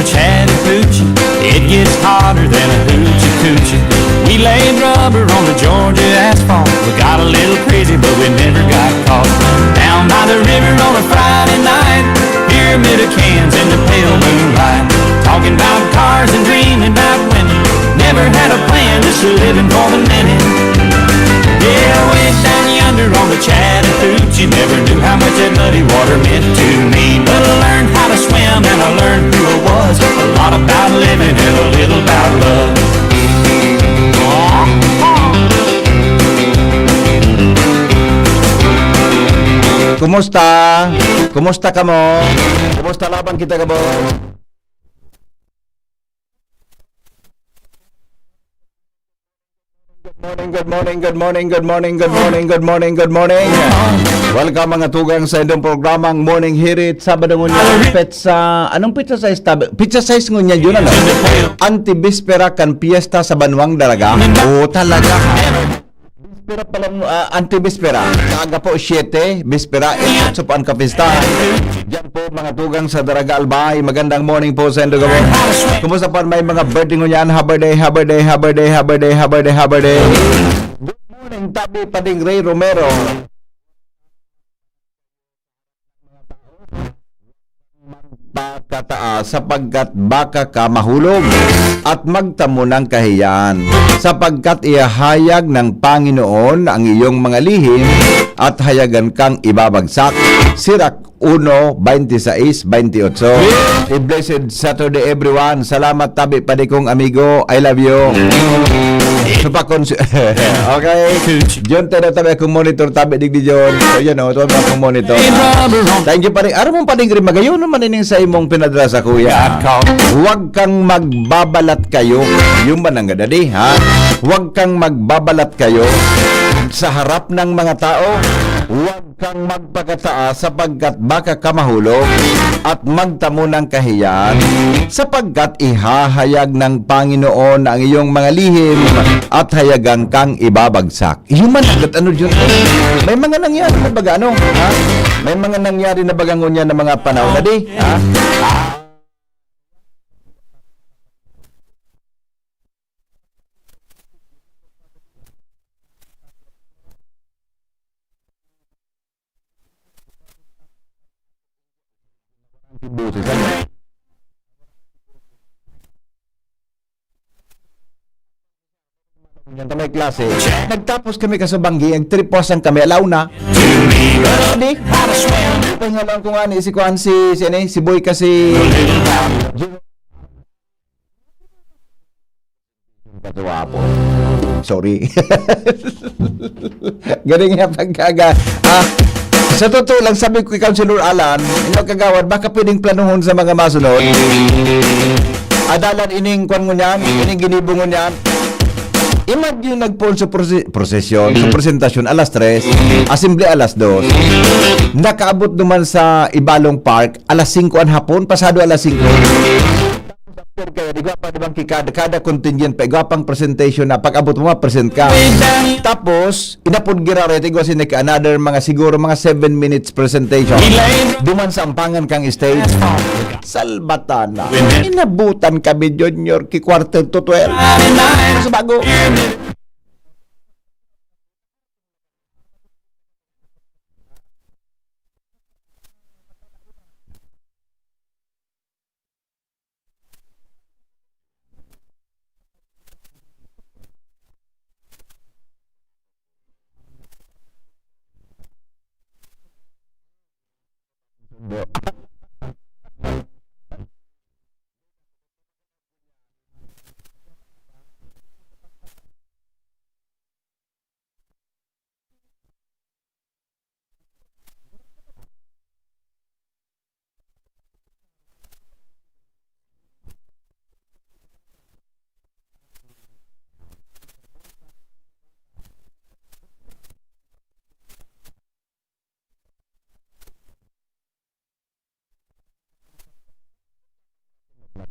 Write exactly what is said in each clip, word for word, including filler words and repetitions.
Chattahoochee, it gets hotter than a hoochie coochie. We laid rubber on the Georgia asphalt. We got a little crazy, but we never got caught. Down by the river on a Friday night, pyramid of cans in the pale moonlight. Talking about cars and dreaming about women. Never had a plan, just living for the minute. Yeah, way down yonder on the Chattahoochee, never knew how much that muddy water meant to me. But I learned how to swim and I learned who I was. A lot about living and a little about love. Kumusta? Kumusta kamo? Kumusta laban kita, kamo? Good morning, good morning, good morning, good morning, good morning, good morning, good morning. Welcome, mga tugang, sa indong programang Morning Hirit, Sabado ngunyan, petsa, anong petsa sais tabi? Petsa sais ngunyan yun, ano? Antibispera kan piyesta sa Banwang Daraga. Oo, talaga, ha? Bispera pala, ah, antibispera. Kaaga po, siyete, bispera, eh, so po ang kapistahan. Diyan po, mga tugang sa Daraga Albay, magandang morning po sa indo gabos. Kumusta po may mga birthday ngunyan? Happy day, happy day, happy day, happy day, happy day, happy day. Good morning, Tabi Pading Ray Romero. Magpakataas, sapagkat baka ka mahulog, at magtamo ng kahiyan, sapagkat ihahayag ng Panginoon ang iyong mga lihim, at hayagan kang ibabagsak. Sirak uno, baynte sais, baynte otso. A blessed Saturday, everyone. Salamat, Tabi Padi kong amigo. I love you. So, pa cons-, okay. John Teddy, tabi akong monitor, tabi digdi John. So, yan o, ito ang akong monitor. Thank you, pare. Aram mo, pare, rin magayon naman ining sa imong pinadala sa kuya. Huwag kang magbabalat kayo. Yung ba nang gadadi, ha? Huwag kang magbabalat kayo sa harap ng mga tao. Huwag kang magpakataas, sapagkat baka ka mahulog at magtamo ng kahiyan, sapagkat ihahayag ng Panginoon ang iyong mga lihim at hayagan kang ibabagsak. Human, hanggat ano, Diyos ko? May mga nangyari na baga, ano? Ha? May mga nangyari na baga ngunyan na mga panahon na di, ha? Boses, ano? Yan, may klase. Nagtapos kami kasubanggi, nagtriposan kami, alaw na. Di? Pahingalan ko nga ni si Kuan, si, si, ano, si Boy kasi. Katuwa po. Sorry. Galing nga pagkaga. Ah, sa totoo lang, sabi ko kay Councilor Alan, yung kagawad, baka pwedeng planuhon sa mga masunod. Adalan ining kwan ngunyan, ining ginibo ngunyan. Imagine, nagpoon sa prosi-, prosesyon, sa presentasyon, alas tres, assembly alas dos. Nakaabot naman sa Ibalong Park, alas singko an hapon, pasado alas singko. After kaya, di ba, pa, di ba, kada, kada contingent pa, igwa pang presentation na, pag-abot mo, ma-present ka. Tapos, inapod girare, igwa sini ka another mga, siguro, mga seven minutes presentation. Duman sa ampangan kang stage. Salbatana. Inabutan kami, Junior, ki quarter to twelve. Sa bago.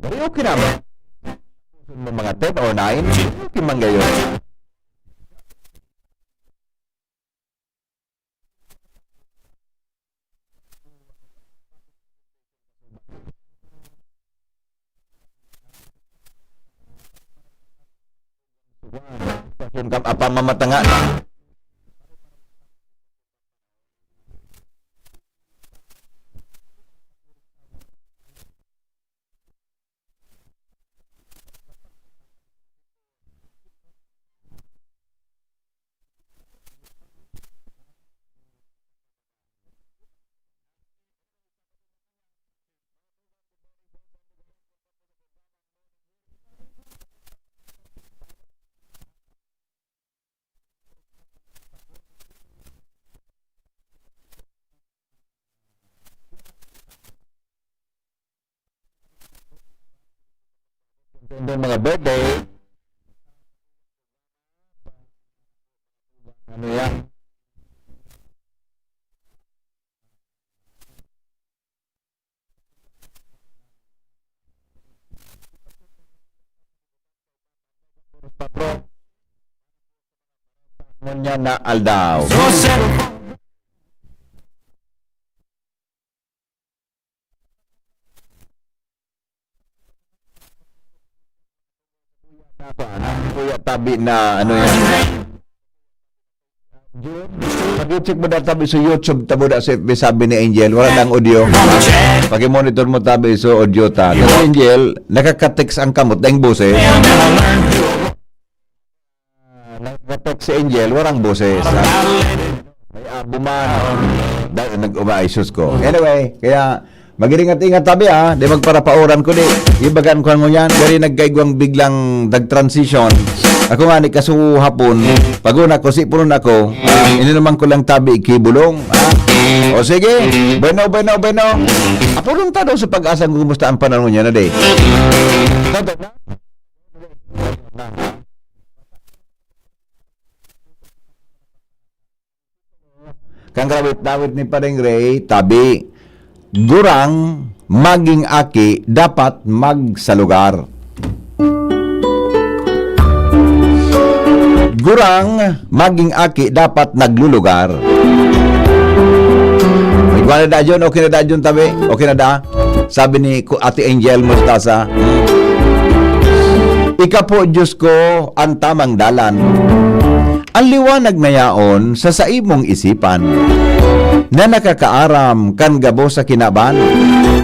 Pero okay naman. Mo mga ten or nine, okay man gayon. Kun ka, apa mamatanga na. Yung mga birthday. Ano yan? Ngunyan na aldaw. Kuya Tabi na ano yan. Pag-check mo na tabi sa YouTube, tabo na sa F B, sabi ni Angel, wala nang audio. Pag-monitor mo tabi sa audio ta. Pero Angel, nakaka-text ang kamot, daing boses. Ah, nagpatext si Angel, warang boses, ha? May abo man. Da-, nag-, umay, sus ko. Anyway, kaya mag-ingat-ingat tabi, ha? Di magparapaoran ko, di. Ibagan ko ang ngunyan. Gari nagkaigwang biglang nag-transition. Ako nga ni kasuhapon, pag-una ko, sipunon ako, ininuman ko lang tabi, ikibulong, ha? O sige, bueno, bueno, bueno. Apo lang ta daw sa pag-asa kung kumusta ang panahon niya na, di. Kan kawit-dawit ni Paring Ray, tabi, gurang maging aki dapat magsalugar. Gurang maging aki dapat naglulugar. Igwa na da, John. Okay na da, John, tabi. Okay na da. Sabi ni Ku-, Ate Angel Mostasa, "Ika po, Diyos ko, ang tamang dalan. Ang liwanag na yaon sa saimong isipan, na nakakaaram kan gabos sa kinaban,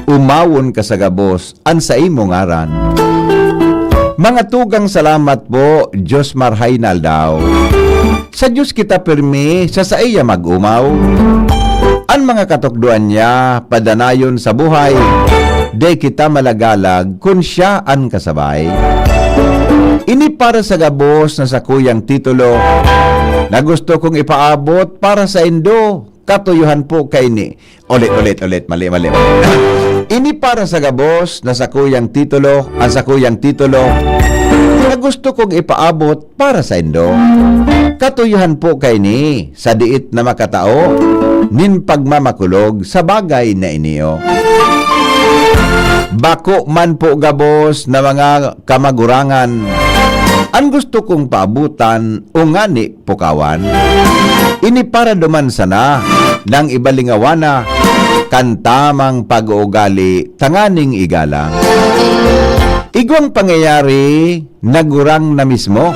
umawon ka sa gabos an saimong ngaran." Mga tugang salamat po, Diyos marhay na aldaw. Sa Diyos kita pirmi, sa saiya mag-omaw. An mga katukdoan niya, padanayon sa buhay. Di kita malagalag kun siya an kasabay. Ini para sa gabos na sakuyang titulo na gusto kong ipaabot para saindo. Katuyohan po kaini. Ulit, ulit, ulit. Mali, mali, mali. Ini para sa gabos na sakuyang titulo, ang sakuyang titulo na gusto kong ipaabot para saindo. Katuyohan po kaini sa diit na makatao nin pagmamakulog sa bagay na iniyo. Bako man po gabos na mga kamagurangan, an gusto kong paabutan o ngani pukawan. Ini para duman sana nang ibalingawana kan tamang pag-uugali tanganing igalang. Igwang pangyayari, nagurang na mismo.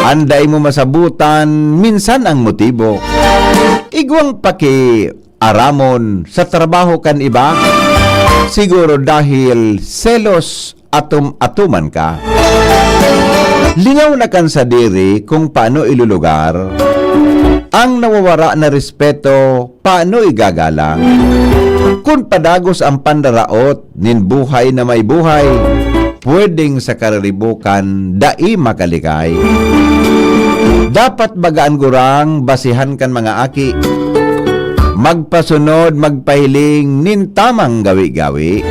An dai mo masabutan, minsan ang motibo. Igwang paki aramon sa trabaho kan iba? Siguro dahil selos atum-atuman ka. Lingaw na kan sadiri kung paano ilulugar. Ang nawawara na respeto, paano igagalang? Kun padagos ang pandaraot nin buhay na may buhay, pwedeng sa kariribukan dai makalikay. Dapat baga an gurang basihan kan mga aki. Magpasunod, magpahiling nin tamang gawi-gawi.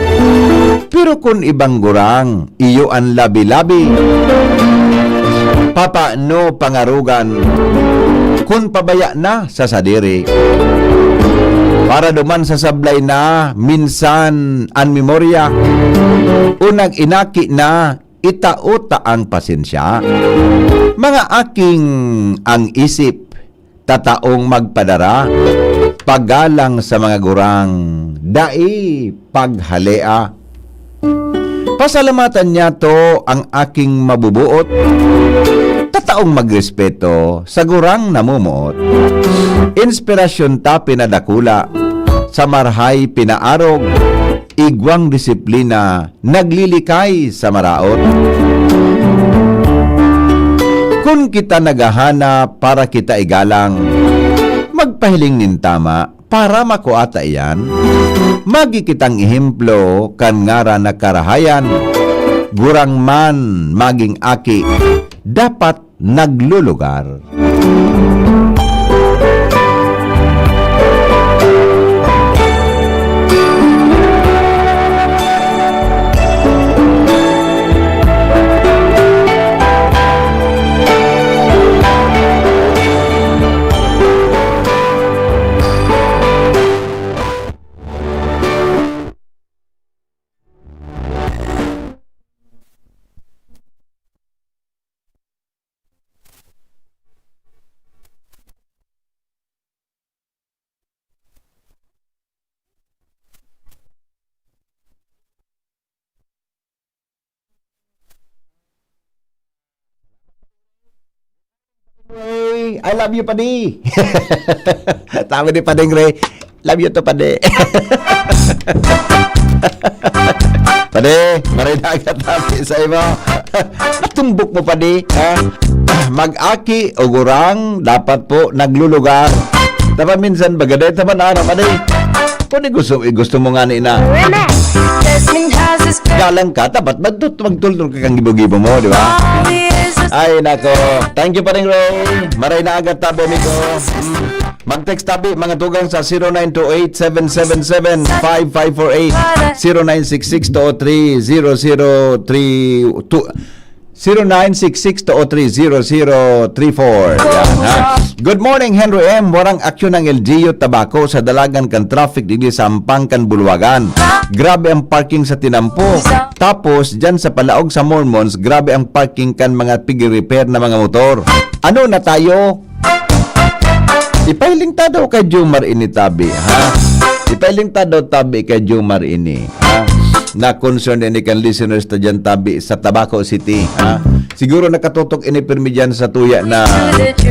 Pero kun ibang gurang, iyo an labi-labi, papaano pangarugan kun pabaya na sa sadiri? Para duman sa sablay na minsan an memorya o nag-inaki na, itao ta ang pasensya. Mga aking ang isip, tataong magpadara, pagalang sa mga gurang, dai paghalea. Pasalamatan niyato ang aking mabubuot, tataong magrespeto sa gurang namumuot. Inspirasyon ta pinadakula, sa marhay pinaarog, igwang disiplina naglilikay sa maraot. Kun kita naghahanap para kita igalang, magpahiling nin tama para makua ta iyan. Magi kitang ehemplo kan ngaran na karahayan. Gurang man magin aki, dapat naglulugar. Hey, I love you, Padi. Tama ni Pading Ray. Love you to, Padi. Padi, maray na agad happy sa imo. Natumbok mo, Padi, ha? Mag-aki o gurang, dapat po naglulugar. Tama minsan, bagaday, tama na, ano, Padi? Kung di gusto, eh, gusto mo nga ni na. Galang ka, dapat magtut-, magtultol ka kang gibo-gibo mo, di ba? Ay, nako. Thank you, Pading Ray. Maray na agad tabi, amigo. Mm. Mag-text tabi, mga tugang sa zero nine two eight, seven seven seven, five five four eight, zero nine six six two oh three, zero zero three two, zero nine six six two oh three, zero zero three four. Yan, ha? Good morning, Henry M. Warang aksyon ang L G U Tabaco sa dalagan kan traffic digdi sa hampang kan Bulwagan. Grabe ang parking sa tinampo. Tapos, dyan sa palaog sa Mormons, grabe ang parking kan mga pig-repair na mga motor. Ano na tayo? Ipahiling ta daw kay Jomar ini, tabi, ha? Ipahiling ta daw, tabi, kay Jomar ini, ha? Na concern ini kan listeners ta dyan, tabi, sa Tabaco City, ha? Siguro nakatutok ini pirmi dyan sa tuya na,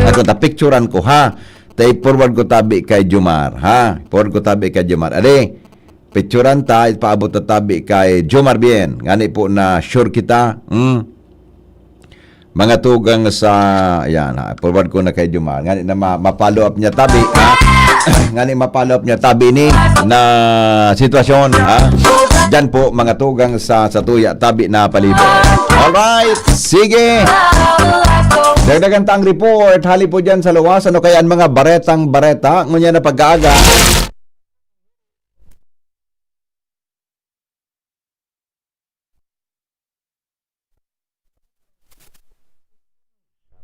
ako, ta picturan ko, ha? Ta i-forward ko, tabi, kay Jomar, ha? Forward ko, tabi, kay Jomar. Ade, picturan ta, ipaabot ta, tabi, kay Jomar Bien. Ngani po na sure kita, hmm? Mga tugang sa, ayan, ha, forward ko na kay Jomar. Ngani na ma-, ma-follow up niya, tabi, ha? Ngani ma-follow up niya, tabi, ni na sitwasyon, ha? Diyan po, mga tugang sa, sa tuya, tabi na palibot. Alright, sige. Dagdagan ta ang report, hali po diyan sa luwas, ano kaya ang mga baretang bareta, ngunyan na pag-aaga.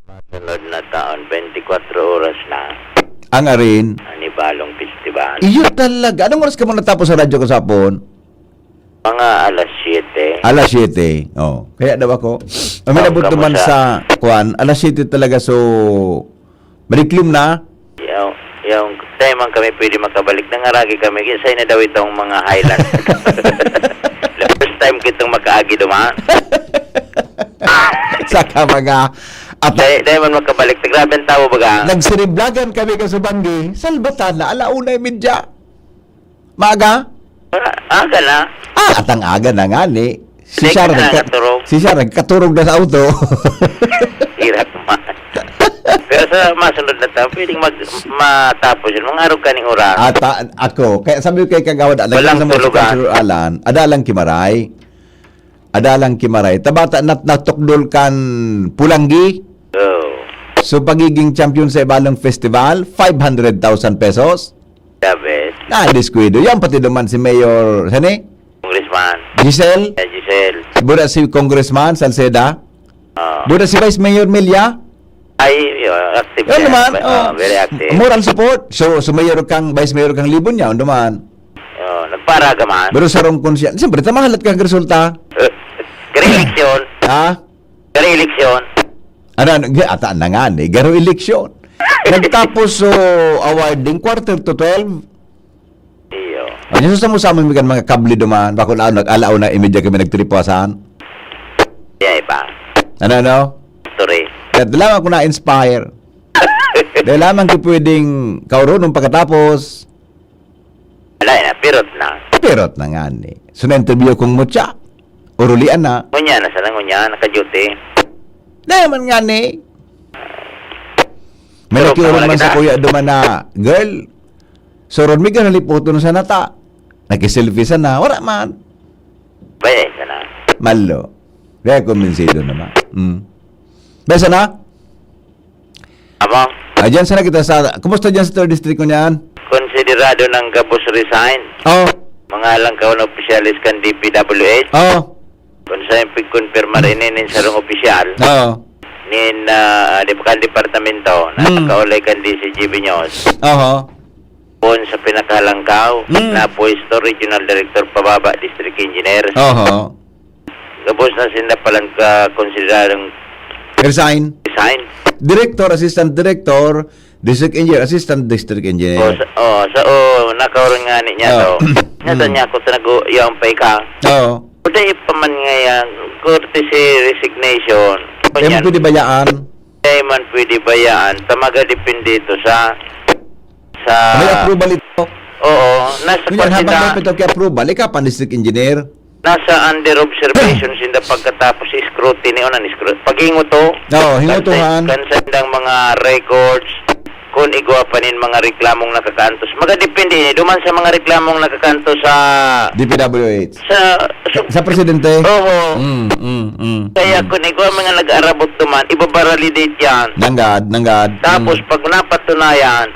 Masunod na taon, twenty-four oras na. Ang arin? Ang Ibalong Festival. Iyo talaga. Anong oras ka mo natapos sa radyo kahapon? Mga alas siyete. Alas siyete. Oh, kaya daw ako. Ang minabot naman sa kuan, alas siyete talaga, so, madiklom na. Yung, yung time man kami pwede makabalik, nangaragi kami, kinsay na daw itong mga Highland. The first time kitong makaagi duman. Saka mga at dahil, dahil man makabalik, grabe ang tao baga. Nagsiriblagan kami ka sa Banggi, salbatana, alauna y media. Maaga? Ah, aga na. Ah, atang aga na nga ni. Si Hindi Sarah ka na nagka-, nakaturog. Si Sarah nagkaturog na sa auto. Hirap man. Pero sa masunod na taon, pwedeng mag-, matapos yun. Mga arog kaning oras. Ata, ako. Kaya sabi ko kay Kagawad Alan, walang sa mga tulugan. Sir Alan, ada lang Kimaray. Ada lang Kimaray. Tabata nat-, natukdol kan Pulanggi. Oo. So, pagiging champion sa Ibalong Festival, five hundred thousand pesos. Sabes. Na, diskuido. Yan, pati naman si Mayor, saan eh? Congressman. Giselle? Eh, Giselle. Buda si Congressman Salceda? Ah. Buda si Vice Mayor Milla? Ay, yun, active. Yun siya. Naman, ah, oh, very active. Moral support. So, so mayor kang, vice mayor kang Libon niya, yun naman. Oh, nagparaga man. Pero sarong konsyan, siyempre, tamahalat kang resulta. Garo eleksyon. Ha? Garo eleksyon. Ano, ano, gi-, ata na nga, eh, garo eleksyon. Nagtapos, so, awarding quarter to twelve. Iyo. Ano, sa mo sa amin, mga kable duman, bako na, nag-alaw na, imedya kami nagtripasan. Yay pa. Ano, ano? Sorry. At lamang ko na-inspire. Dahil lamang ko pwedeng kauronon pagkatapos. Wala na, pirot na. Pirot na nga ni. So, na-interview kong mutya. Urulian na. Ngunya na sana, ngunya, naka-duty. Dahil man nga ni. May Pero nakiuron man sa kuya duman na, girl, so, ron, may ganaliputon sa nata. Nakiselfie sana. Wala man. Baya, isa na. Malo. Kaya kumbinsido naman. Mm. Besa na? Amo? Ah, dyan sana kita sa, kumusta dyan sa third district ko niyan? Konsiderado ng gabos resign. Oh. Mga langkaw na opisyales kan D P W H. Oh. Kung sa yung pagkonfirmar ini nin sarong opisyal, Oh. nin, ah, di ba, kan departamento, na Hmm. nakaulay kan D C G B News. Oho. Poon sa pinakalangkaw Hmm. na pwesto, Regional Director pababa, District Engineer. Oho. Gabos na sinda palan ka konsideradong Resign. resign. Director, Assistant Director, District Engineer, Assistant District Engineer. Oh, sa, oh, sa, oh, nakaurang nga ni niya Oh. to. Nga sa Hmm. niya ako, tanago, yung pa ika. Oo. Kundi pa man nga yan, courtesy resignation. Kaya Kunyan, man pwede bayaan. Kaya man pwede bayaan. Tamaga depende ito sa, sa May approval ito. Oo. Nasa Kunyan, parte habang na may pito kay approval, ikaw pa district engineer. Nasa under observation sinda pagkatapos scrutiny o nan scrutiny. Paghinguto. Oo, hingutuhan. Kan sa, kan sa indang mga records, kung igwa pa nin mga reklamong nakakaantos. Magadepende ini, duman sa mga reklamong nakakanto sa D P W H. Sa, sa Sa presidente? Oo. Mm, mm, mm, Kaya mm. kung igwa mga nag-aarabot duman, ibabaralidate yan. Nanggad, nanggad. Tapos Mm. pag napatunayan,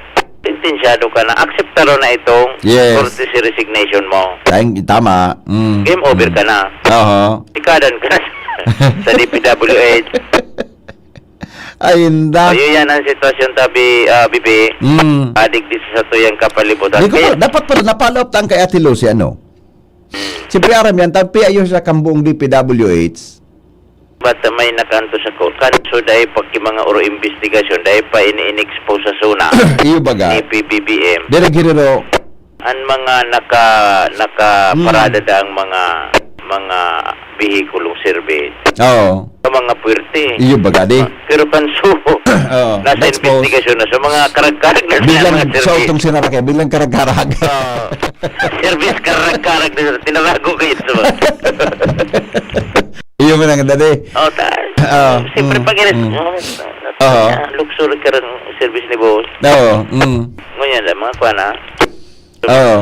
sentensyado ka na, akseptaro na itong Yes. courtesy resignation mo. Thank you, tama. Mm, Game over mm. ka na. Oho. Ikadan ka na sa D P W H. Ay, inda. So, yun yan ang sitwasyon, tabi, ah, Bibi. Mm. Adik di sa tuyang kapalibutan. Di ko Kaya pa, dapat pala na-follow up ta ang kay Ate Lucy, ano? Siyempre, aram yan, tapi ayo siya kang buong D P W H. Bata may nakanto sa ko-, kanso dahil pag yung mga uro investigasyon, dahil pa ini-inexpose sa SONA, Iyo baga. ni P B B M. Dere girero. Ang mga naka-, nakaparada Hmm. da ang mga, mga behikulong service. Oo. Sa mga puwerte. Iyo baga, di? Pero kanso, Oo. nasa Let's pause. investigasyon na. Sa mga karag-karag na Bilang mga service. sa utong sinarake, bilang karag-karag. Oo. Service karag-karag na, tinarago kayo sa mga. Iyo man ang dadi. Oh, ta-, Oo, siyempre mm, pag inis, mm. oh, Oo. ah, luxury ka rin service ni boss. Oo, mm. Ngunyan lang, mga kwan, ah. Oo.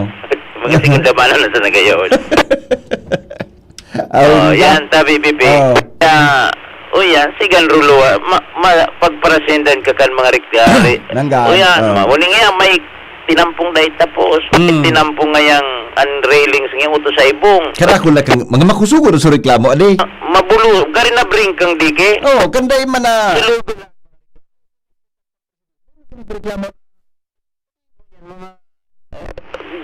Mga segunda mano na sa nagayon. Ay, Oh, nako. yan, tabi, Bibi. Oo. Kaya, oh, yan, sigan rulo, ah, ma-, ma-, pagparasendan ka kan mga rik-, ah, ri-, Nangga, oh, yan, oo. ma-, uling yan, may tinampong dahil tapos, Mm. tinampong ngayang ang railings ngayon, uto sa ibong. Kaya ako lang kang, mga makusugod sa reklamo, adi? Ah, mabulo, gari na bring kang dike. Oo, kanday man na. Sulod. Reklamo.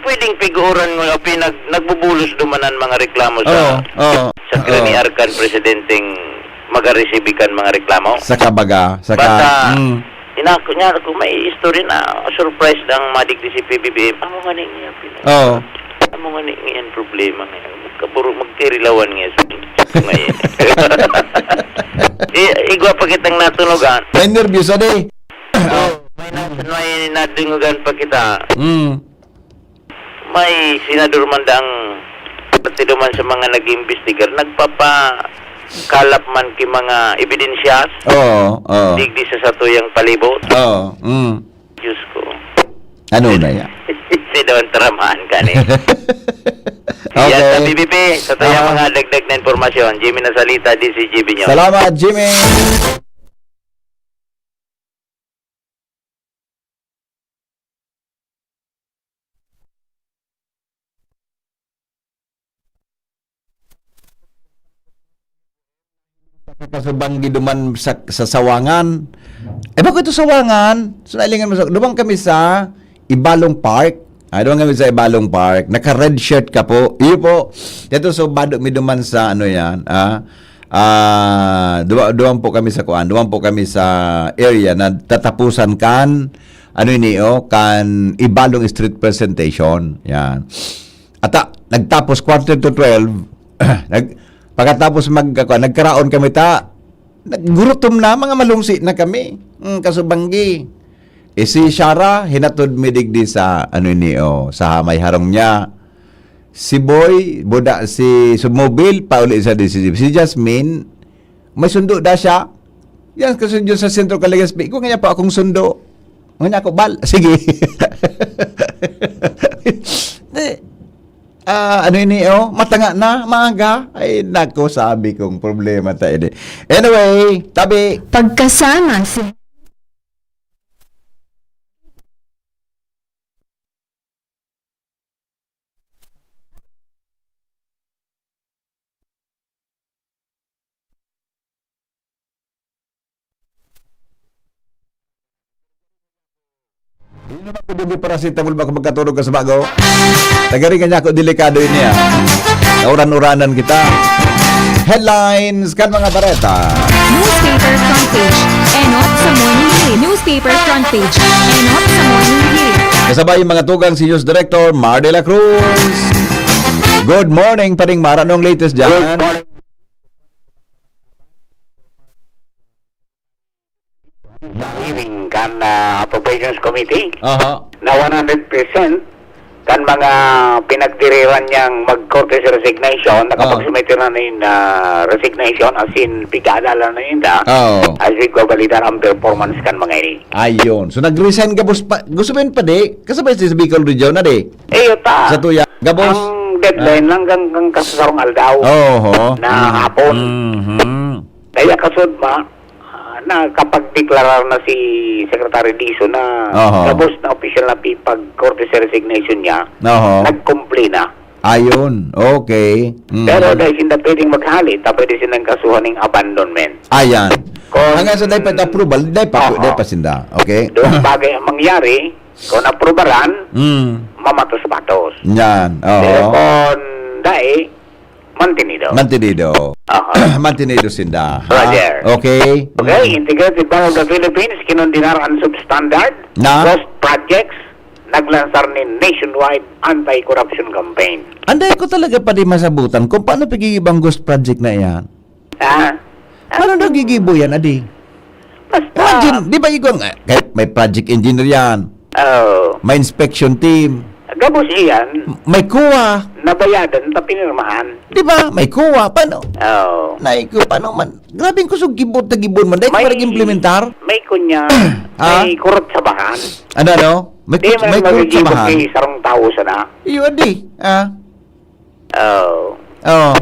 Pwedeng piguran mo, pinag-, nagbubulos duman ang mga reklamo sa, Oo, oo, sa oo. Grenier kan presidenteng magaresibi kan mga reklamo. Sa kabaga, sa ka-, Basta, mm. inako niya, kung may istorya na, surprise na ang madigdi si P B B M. Amo nga ni niya, pinag-, Oo. amo nga ni niya ang problema ngayon. Magkaburo, magkirilawan ngayon sa ngayon. I-, igwa pa kitang natunugan. May nervous, ade. Oh, may nas-, may nadungugan pa kita. Mm. May senador man dang partido man sa mga nag-iimbestigar, nagpapakalap man ki mga ebidensyas. Oo, oo. Digdi sa satuyang palibot. Oo, mm. Diyos ko. Ano na yan? Sino ang taramaan ka ni? Okay. Yan sa B B P, sa tuyang Ah. mga dagdag na impormasyon. Jimmy Nasalita, D C G B News. Salamat, Jimmy! Kasubanggi duman sa, sa Sawangan. Eh, bako ito Sawangan? So, nailingan mo sa, duman kami sa Ibalong Park. Ah, duman kami sa Ibalong Park. Naka-red shirt ka po. Iyo po. Ito, so, bado mi duman sa, ano yan, ah, ah, duwa-, duman po kami sa kuan. Duman po kami sa area na tatapusan kan, ano ini, oh, kan Ibalong Street Presentation. Yan. Ata, nagtapos quarter to twelve. Nag-, pagkatapos mag-, ako, nagkaraon kami ta, Naggurutom na, mga malungsi na kami. Mm, kasubanggi. Eh, si Shara, hinatod mi digdi sa, ano ini, oh, sa may harong niya. Si Boy, buda si Sumobil, pauli sa D C C. Si Jasmine, may sundo na siya. Yan, kasi yun sa sentro ka Legazpi. Kung nga po akong sundo. Nga niya ako, bal, sige. Di, ah, ano ini, oh? Matanga na, maaga. Ay, nako, sabi kong problema ta ini. Anyway, tabi. Pagkasama si Inom ako digdi paracetamol, baka magkaturog ka sa bago. Tagaringan niya ako, delikado ini, ah. Nauran-uranan kita. Headlines kan mga bareta. Newspaper front page. Enot sa Morning Hirit. Newspaper front page. Enot sa Morning Hirit. Kasabay yung mga tugang si News Director Mar de la Cruz. Good morning, Paring Mar. Anong latest dyan? Good morning. Sa hearing kan, ah, Appropriations Committee Aha. na one hundred percent kan mga pinagdiriran niyang mag-courtesy resignation, Ah. nakapag-submit na nin, ah, resignation, as in, pigkaalala na ninda, Oo. as we go, balita ang performance kan mga ini. Ayun. So, nag-resign gabos pa, gusto mo yun pa, di? Kasabay si Bicol Region na, di? Eh, yun ta. Sa tuya, gabos? Ang deadline Ah. lang hanggang, hanggang kasarong aldaw Oho. na Mhm. hapon. Mhm. Kaya kasud ma, ah, nakapagdeklarar na si Secretary Dizon na Oho. gabos na opisyal na pipag-courtesy resignation niya, Oho. nagkumpli na. Ayun, okay. Mm. Pero dahil sinda pwedeng maghali, ta pwede silang kasuhan ng abandonment. Ayan. Kung Hanggang sa dapat approval, dapat, Oho. dapat sinda. Okay? Doon bagay ang mangyari, kung aprubaran, Mm. mamatos-patos. Yan, oo. Pero kung dai, mantenido. Mantenido. Aha. Mantenido sinda, ha? Roger. Okay. Okay, Mm. Integrated Bank of the Philippines, kinondenar ang substandard, Na? ghost projects, naglansar nin nationwide anti-corruption campaign. Anday ko talaga pa di masabutan kung paano pag-iibang ghost project na iyan. Ah? Paano daw gigibo yan, adi? Basta Imagine, di ba, igwang, eh, kahit may project engineer yan, Oh. may inspection team, Gabos iyan. may kuha. Nabayadan, ta pinirmahan. Di ba? May kuha. Paano? Oh. Naigo, paano man? Grabing kusog gibot na gibon man. Dahil May, parang implementar. may kunya, Ha? may kurot sa bahan. Ano, ano? May Di kut-, man may kurot sa magigibot bahan. kay sarong tawo sana. Iyo, adi. Ah. Oh. Oh.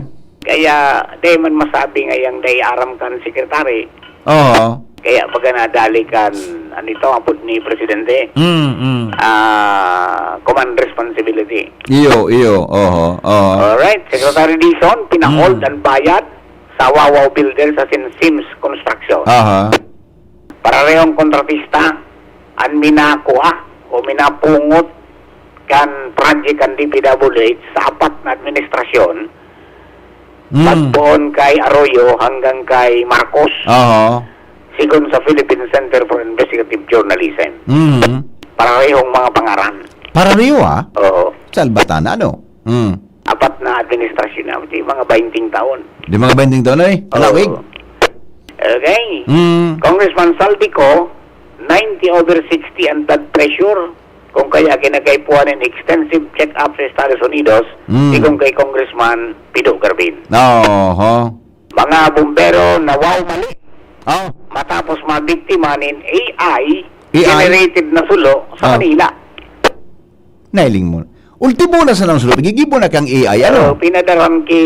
Kaya, di man masabi nga yang dai aram kan secretary. Oo. Kaya pagka nadali kan, ano ito, apod ni Presidente, Mm, mm. ah, command responsibility. Iyo, iyo. Oho, oho. Alright, Secretary Dizon, pinahold Mm. ang bayad sa Wawaw Builders asin Sims Construction. Aha. Pararehong kontratista an minakua o minapungot kan project kan D P W H sa apat na administrasyon, Mm. pagpoon kay Arroyo hanggang kay Marcos, Oo. sigon sa Philippine Center for Investigative Journalism. Mm. Pararehong mga pangaran. Parariho, ah? Oo. Salbatan, ano? Mm. Apat na administrasyon na, di mga bainting taon. Di mga bainting taon, eh? Oo. Palawig? Okay. Mm. Congressman Saldico, ninety over sixty ang blood pressure. Kung kaya kinakaipuhan ng extensive check-up sa Estados Unidos, Mm. sigon kay Congressman Pido Garbin. Oho. Mga bumbero na wow mali. Oh. Matapos mabiktima nin A I A I? generated na sulo sa Oh. Manila. Nailing mo. Ultimo na sa nang sulo, gigibo na kang A I, ano? Oo, pinadaran ki,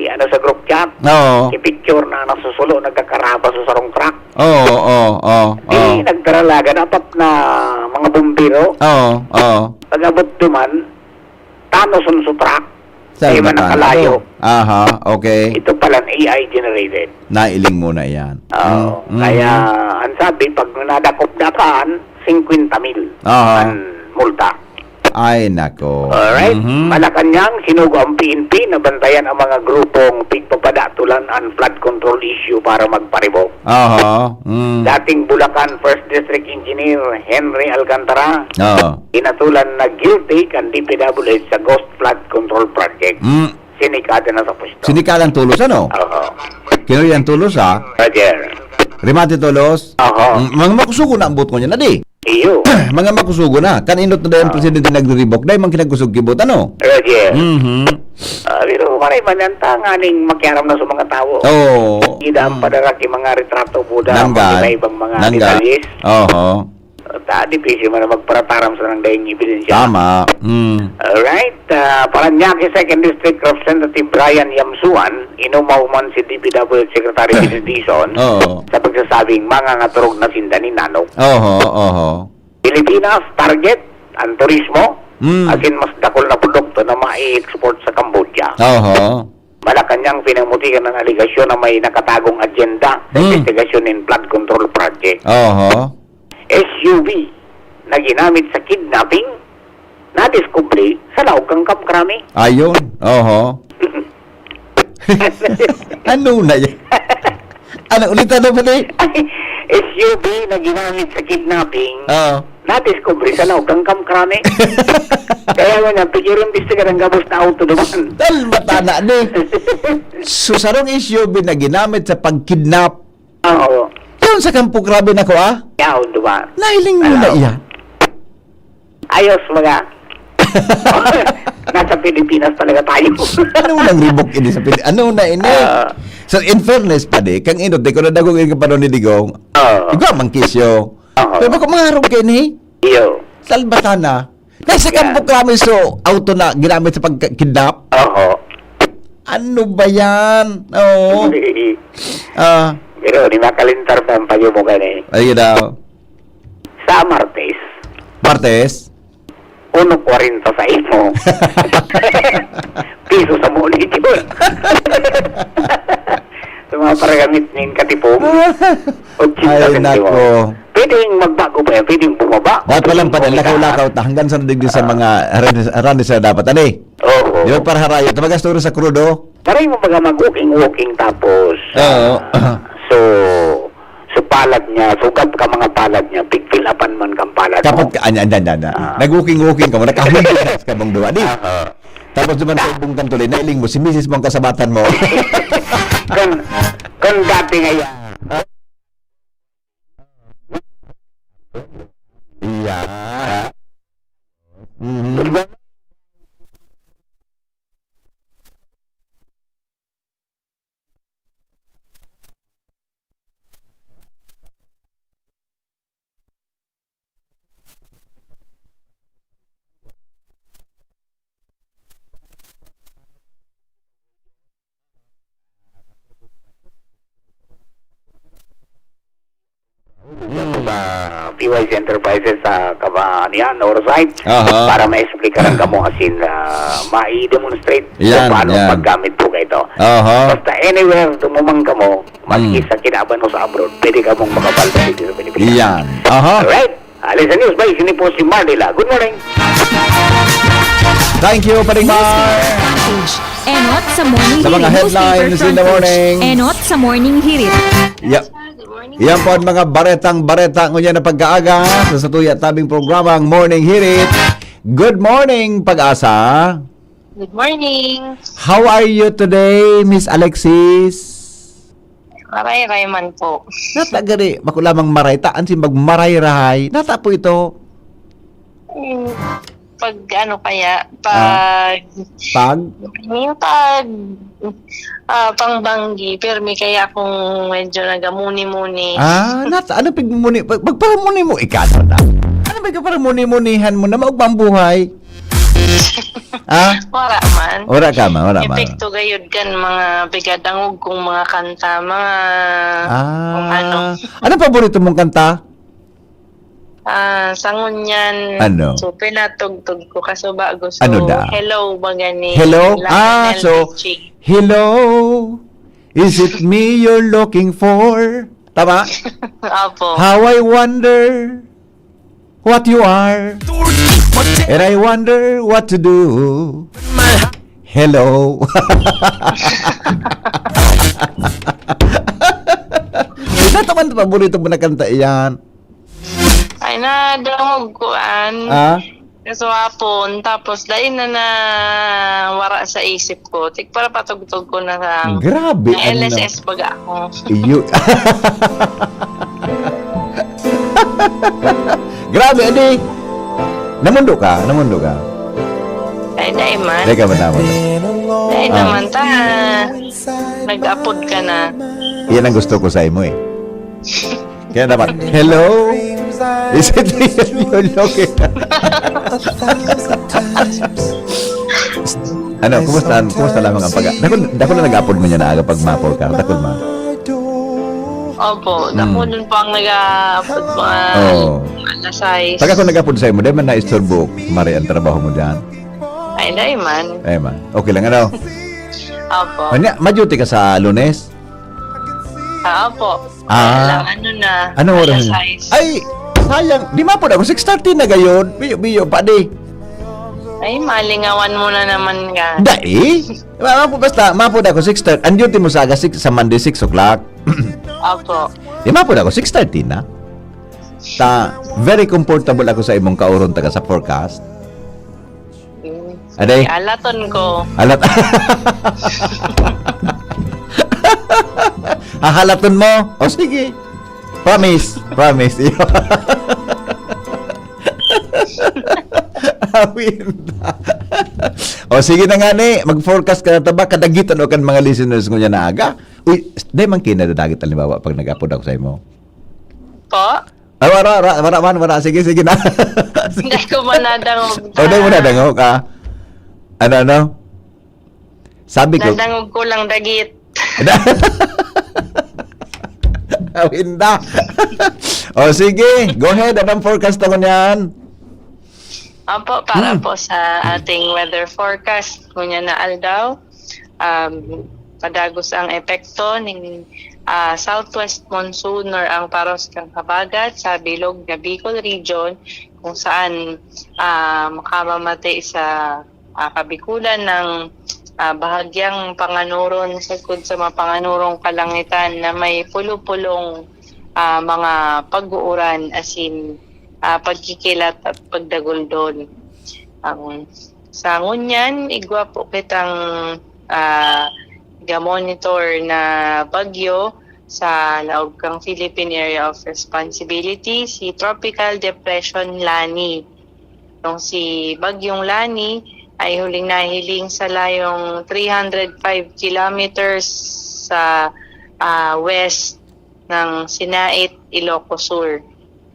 ano, sa group chat. Oo. Ki picture na nasusulo, nagkakaraba sa sarong truck. Oo, oo, oo, Di, oo. nagdaralaga, dapat na mga bumbero. Oo, oo. Pag-abot duman, tano sun sa truck. Sa Di man iba na, nakalayo. ano? Aha, okay. Ito pala, A I generated. Nailing mo na yan. Oo. Mm, mm. Kaya, ang sabi, pag nadakop na kaan, singkwenta mil Aha. ang multa. Ay, nako. Alright. Mhm. Malacanang, sinugo ang P N P na bantayan ang mga grupong pigpapadatulan ang flood control issue para magparibok. Aha. Mm. Dating Bulacan First District Engineer Henry Alcantara, Oo. inatulan na guilty kan D P W H sa Ghost Flood Control Project. Mm. Sinikada na sa pwesto. Sinikalang tulos, ano? Oo. Kinurian tolos, ha? Roger. Remate tolos. Aha. Mm, mga makusugo na ang boot ko niya na di. Iyo. Mga makusugo na. Kan inot na dayon Ah. presidente nagriribok, dahil man kinagkusog kibot, ano? Roger. Mhm. Ah, pero maray man yan, tanganing makiaram na sa mga tao. Oo. Ida ang Mm. padaraki mga retrato, buda, Nangga. mga iba-ibang mga Nangga. detalles. Oho. Ta, difícil man na magparataram sa nang daing ebidensya. Tama. Mm. Alright. Ah, Paranaque Second District Representative Brian Yamsuan, inumaw man si D P W Secretary Vince Dizon Oo. sa pagsasabing mangangaturog na sinda ni Nano. Oho, oho. Pilipinas, target, ang turismo, Mm. asin mas dakul na produkto na mai-export sa Cambodia. Oho. Malacanang, pinamutikan ang alegasyon na may nakatagong agenda sa Hmm. investigasyon nin flood control project. Oho. S U V na ginamit sa kidnapping, nadiskubre sa laog kan Camp Crame. Ayun. Oho. Ano na yan? Ano, ulitan na ba, Tay? S U V na ginamit sa kidnapping, Oo. nadiskubre sa laog kan Camp Crame. Kaya mo na, pigil yung bisti ka ng gabos na auto naman. Tal, mata na, ni. So, sarong S U V na ginamit sa pagkidnap. Oo. Yun sa Camp Crame na ko, ah. Yaon, diba? Nahiling mo na Hello. iya. Ayos, mga. Nasa Pilipinas talaga tayo. Ano nang ribok ini sa Pili-, ano na ini? Ah. So, in fairness pa di, kang inot, di ko nadagog yung kapanon ni Digong. Oo. Iba mang kisyo. Oo. Pero bako mangarog kayo ni? Iyo. Salbatana. Nasa Yeah. Campo Crame, so, auto na ginamit sa pagkidnap? Oo. Ano ba yan? Oo. Hindi. Ah. Pero di makalintar pa ang payo mo ka ni. Ayun daw. Sa Martes. Martes? Uno kwarenta sa imo. Piso sa muli, yun. Sa mga paragamit nin katipong, ochenta Ay, sentimo. Nako. Pwedeng magbago pa yan, pwedeng bumaba. Dapat Pwedeng lang pa din, bumitaas. Lakaw-lakaw ta, hanggang sa digdi sa Ah. mga ranis, ranis na dapat. Ani? Oo. Di ba, para harayo, tabagas turo sa krudo? Maray mo baga mag-walking-walking tapos, Oo. ah, so, so palad niya, so gab ka mga palad niya, pigpilapan man kang palad Kapag mo. ka, anya, anya, anya, anya. Ah. Nag-walking-walking ka mo, nakahulog ka sa kabong duwa, di? Aha. Tapos duman sa ibong kantulay, nailing mo, si misis mo ang kasabatan mo. Kan, kan dati nga yan. Iya. Mhm. Sa P Y C Enterprises sa Kaba-, ano yan, Orsay, Aha. para ma-explicaran kamo asin, ah, ma-demonstrate Yan, kung paano yan. paggamit po kayo ito. Aha. Basta anywhere, dumumang kamo, maski Hmm. sa Kinaban o sa abroad, pwede kamong makapalpit dito sa Pilipinas. Yan. Aha. Alright. Alisa News by, sini po si Marnila. Good morning. Thank you, Paring Mar. Newspaper Package. Enot sa morning Sa mga hearing. Headlines Newspaper in the front page. Morning. Enot sa morning hirit. Ya-, Good morning. Yan po ang mga baretang-bareta ngunyan na pagkaaga sa satuya tabing programa, ang Morning Hirit. Good morning, Pag-asa. Good morning. How are you today, Miss Alexis? Maray-ray man po. Nata gani, bako lamang maray, taan si magmaray-rahay. Nata po ito. Mm, pag ano kaya, Ah. pag Pag? yung pag, ah, pangbanggi, pirmi kaya akong medyo nagamuni-muni. Ah, nata, ano pigmuni-, pag, pagparamuni mo, ikaw na. Ano ba yung paramuni-munihan mo na maugmang buhay? Ah? Wala man. Wala ka man, wala man. Epekto gayud kan mga pigadangog kong mga kanta, mga Ah. kung ano. Anong paborito mong kanta? Ah, sa ngunyan, Ano? so, pinatugtog ko, kaso bago, so, Ano da? Hello, ba gani? Hello? Lionel Ah, so, Richie. "Hello, is it me you're looking for?" Tama? Opo. "How I wonder what you are. And I wonder what to do. Hello." Ito man paborito mo na kanta iyan. Ay, nadangog ko an. Ah? Kaswapon, tapos dai na nawara sa isip ko. Tig para patugtog ko na sa Grabe, na ano? L S S baga ako. Iyo. Grabe, adi. Namundo ka, namundo ka. Ay, dai man. Dai ka ba naman? Dai Ah. naman ta. Nag-apod ka na. Yan ang gusto ko sa imo eh. Kaya dapat, hello? Is it real? You're looking. Ano, kumusta, kumusta lamang ang pag- Dakul, dakul na nag-apod mo niya na aga pag mapol ka? Dakul ma? Opo, Hmm. ako nun po ang nag-aapod mga Oo. alas sais. Pag ako nag-apod sa imo, di man na-isturbo, Mare, ang trabaho mo dyan? Ay, dai man. Eh man, okay lang ano? Opo. Ano, ma-duty ka sa Lunes? Ah, opo. Ah. Alam, ano na, Anong oras alas na? sais. Ay, sayang. Di mapod ako, six thirty na gayon. Biyo, biyo, padi. Ay, malingawan mo na naman ka. Dai? Mapo, basta, mapod ako, six thirty. Ang duty mo sa aga, six, sa Monday, six o'clock. Opo. Di mapod ako, six thirty na. Ta, very comfortable ako sa imong kauron taga sa forecast. Mm. Aday? Alaton ko. Alat. Hahalaton mo? O sige. Promise. Promise. Awin. O sige na nga ni, mag-forecast ka na ta ba? Kadagitan o kan mga listeners ko niya na aga. Uy, di man kinadadagit halimbawa pag nag-apod ako sa imo. Po? Ay, wala, wala, wala man, wala. Sige, sige na. Hindi ko manadangog. O, di mo nadangog, ah. Ano, ano? Sabi ko, Nadangog ko lang dagit. Awinda. O, sige. Go ahead. Anong forecast ako niyan? Opo, para Hmm. po sa ating weather forecast, ngunyan na aldaw, um, padagos ang epekto ning ah, southwest monsoon or ang paros kang habagat sa bilog na Bicol region, kung saan ah, makamamati sa ah, Kabikulan ng ah, bahagyang panganuron sagkod sa mapanganurong kalangitan na may pulo-pulong ah, mga pag-uuran, asin ah, pagkikilat at pagdaguldol. Ang sa ngunyan, igwa po kitang ah, ga-monitor na bagyo sa laog kang Philippine Area of Responsibility, si Tropical Depression Lani. Itong si Bagyong Lani ay huling nahiling sa layong three hundred five kilometers sa ah, west ng Sinait, Ilocos Sur.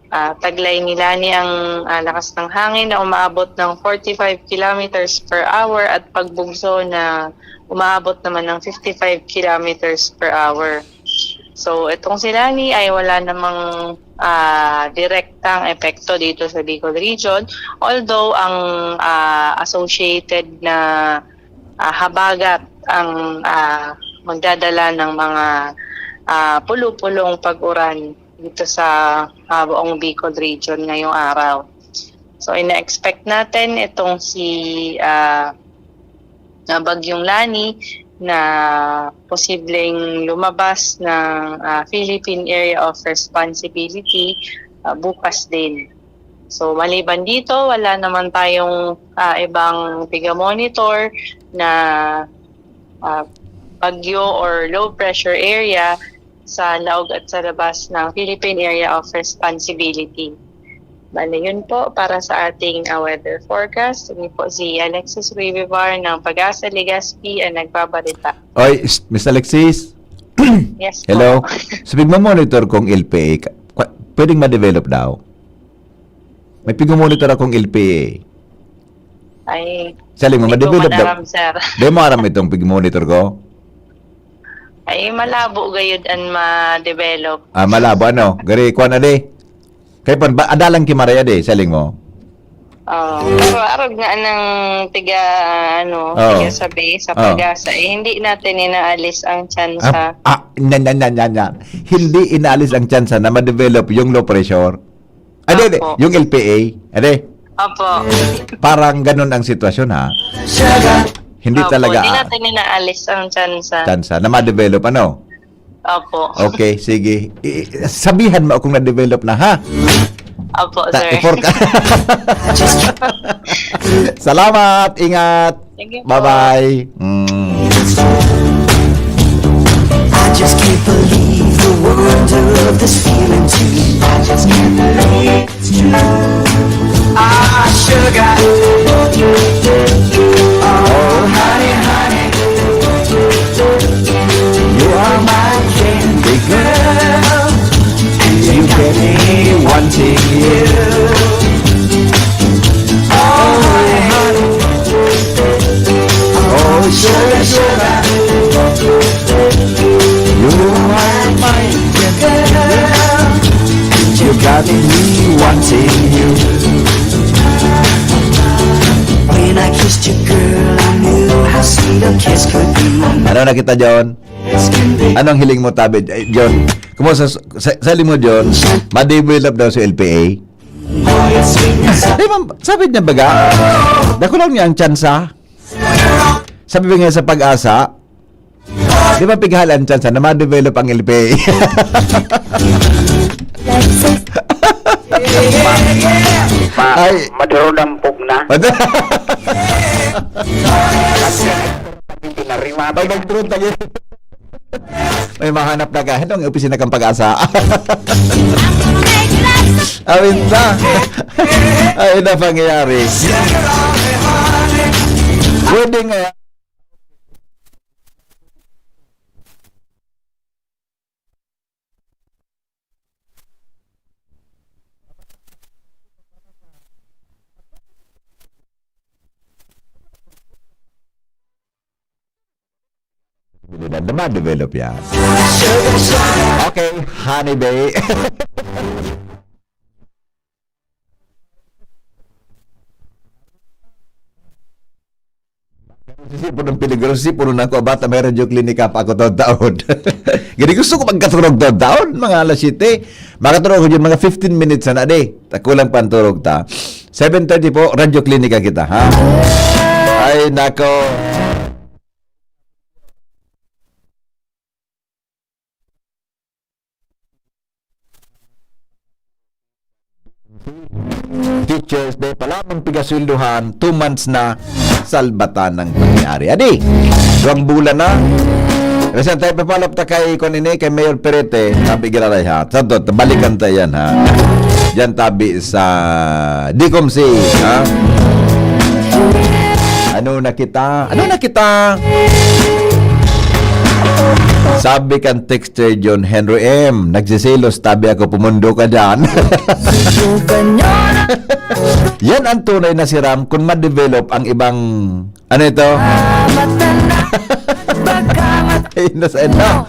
Ah, taglay ni Lani ang ah, lakas ng hangin na umaabot ng forty-five kilometers per hour at pagbugso na umaabot naman ng fifty-five kilometers per hour. So, itong si Lani ay wala namang ah, direktang epekto dito sa Bicol Region, although ang ah, associated na ah, habagat ang ah, magdadala ng mga ah, pulo-pulong pag-uran dito sa ah, buong Bicol Region ngayong araw. So, ina-expect natin itong si ah, na Bagyong Lani na posibleng lumabas ng ah, Philippine Area of Responsibility ah, bukas din. So, maliban dito, wala naman tayong ah, ibang piga-monitor na ah, bagyo or low pressure area sa laog at sa labas ng Philippine Area of Responsibility. Bale, yun po para sa ating ah, weather forecast. Ini po si Alexis Rivivar ng Pag-asa Legazpi ang nagbabalita. Oy, s- Miss Alexis? Yes Hello? po. So, pigmamonitor kong L P A. Ka- kwa- Pwedeng ma-develop daw? May pigmamonitor akong L P A. Ay, Saling mo, hindi ko ma-develop daw. manaram, sir. Di mo aram itong pigmonitor ko? Ay, malabo gayud an ma-develop. Ah, malabo, ano? Gari, kuha na di. Kaya pan, ba, adalang kimaraya di, saling mo? Oh, pero arog nga ng tiga, ano, Oo. tiga sabi sa Oo. Pag-asa, eh, hindi natin inaalis ang Ah, tsansa. ah, na, na, na, na, na. Hindi inaalis ang tsansa na ma-develop yung low pressure. Ade, ade, Opo. yung L P A. Ade, Opo. parang ganun ang sitwasyon ha. Hindi Opo, talaga hindi ah, natin inaalis ang tsansa. tsansa na ma-develop ano. Opo. Okay, sige. I- sabihan mo akong na-develop na ha. Opo, Ta- sir. i-four ka. Salamat. Ingat. Thank you po. Bye-bye. Mm. I just can't believe the wonder of this feeling too. I just can't believe it's true. Ah, sugar. Oh, honey, honey. You are my candy girl. And you got me wanting you. Oh, honey, honey. Oh, sugar, sugar. You are my girl. You got me wanting you. When I kissed you, girl, I knew how sweet a kiss could be. Ano na kita, John? Anong hiling mo, tabi, eh, John? Kumusta sa, sa, sa hiling mo, John? Ma-develop daw sa L P A? Di ba, sabi niya baga, dako lang niya ang tsansa. Sabi ba nga sa Pag-asa, di ba, pighalan tsansa na ma-develop ang L P A? Ma-, Ay. madurog ang pugna. Mad- Pinariwa. Pag nagturo tayo. May mahanap na ka. Anong opisina kang Pag-asa? Awin na. Ay, na pangyayari. Pwede nga. Posibilidad na ma-develop yan. Okay, honey bay. Sisipon ng peligro, sisipon na ako, bata may radyo klinika pa ako taon-taon. Gani gusto ko magkaturog taon-taon, mga alas siyete. Makaturog ko dyan, mga fifteen minutes na, na, di. Ta-, kulang pa ang turog ta. Seven thirty po, radyo klinika kita, ha? Ay, nako. Teachers, dahil pa lamang pigasweldohan, two months na, salbatan ng pangyayari. Adi, duwang bulan na. Kasi ang tayo papalap ta kay, kung ini, kay Mayor Perete, sabi giraray ha. Sa to, balikan ta yan ha. Diyan tabi sa Dicom C, ha? Ano na kita? Ano na kita? Sabi kan Sir John Henry M, nagsiselos, tabi ako, pumundo ka dyan. Yan ang tunay na siram kung ma-develop ang ibang, ano ito? Ay, nasa, ano?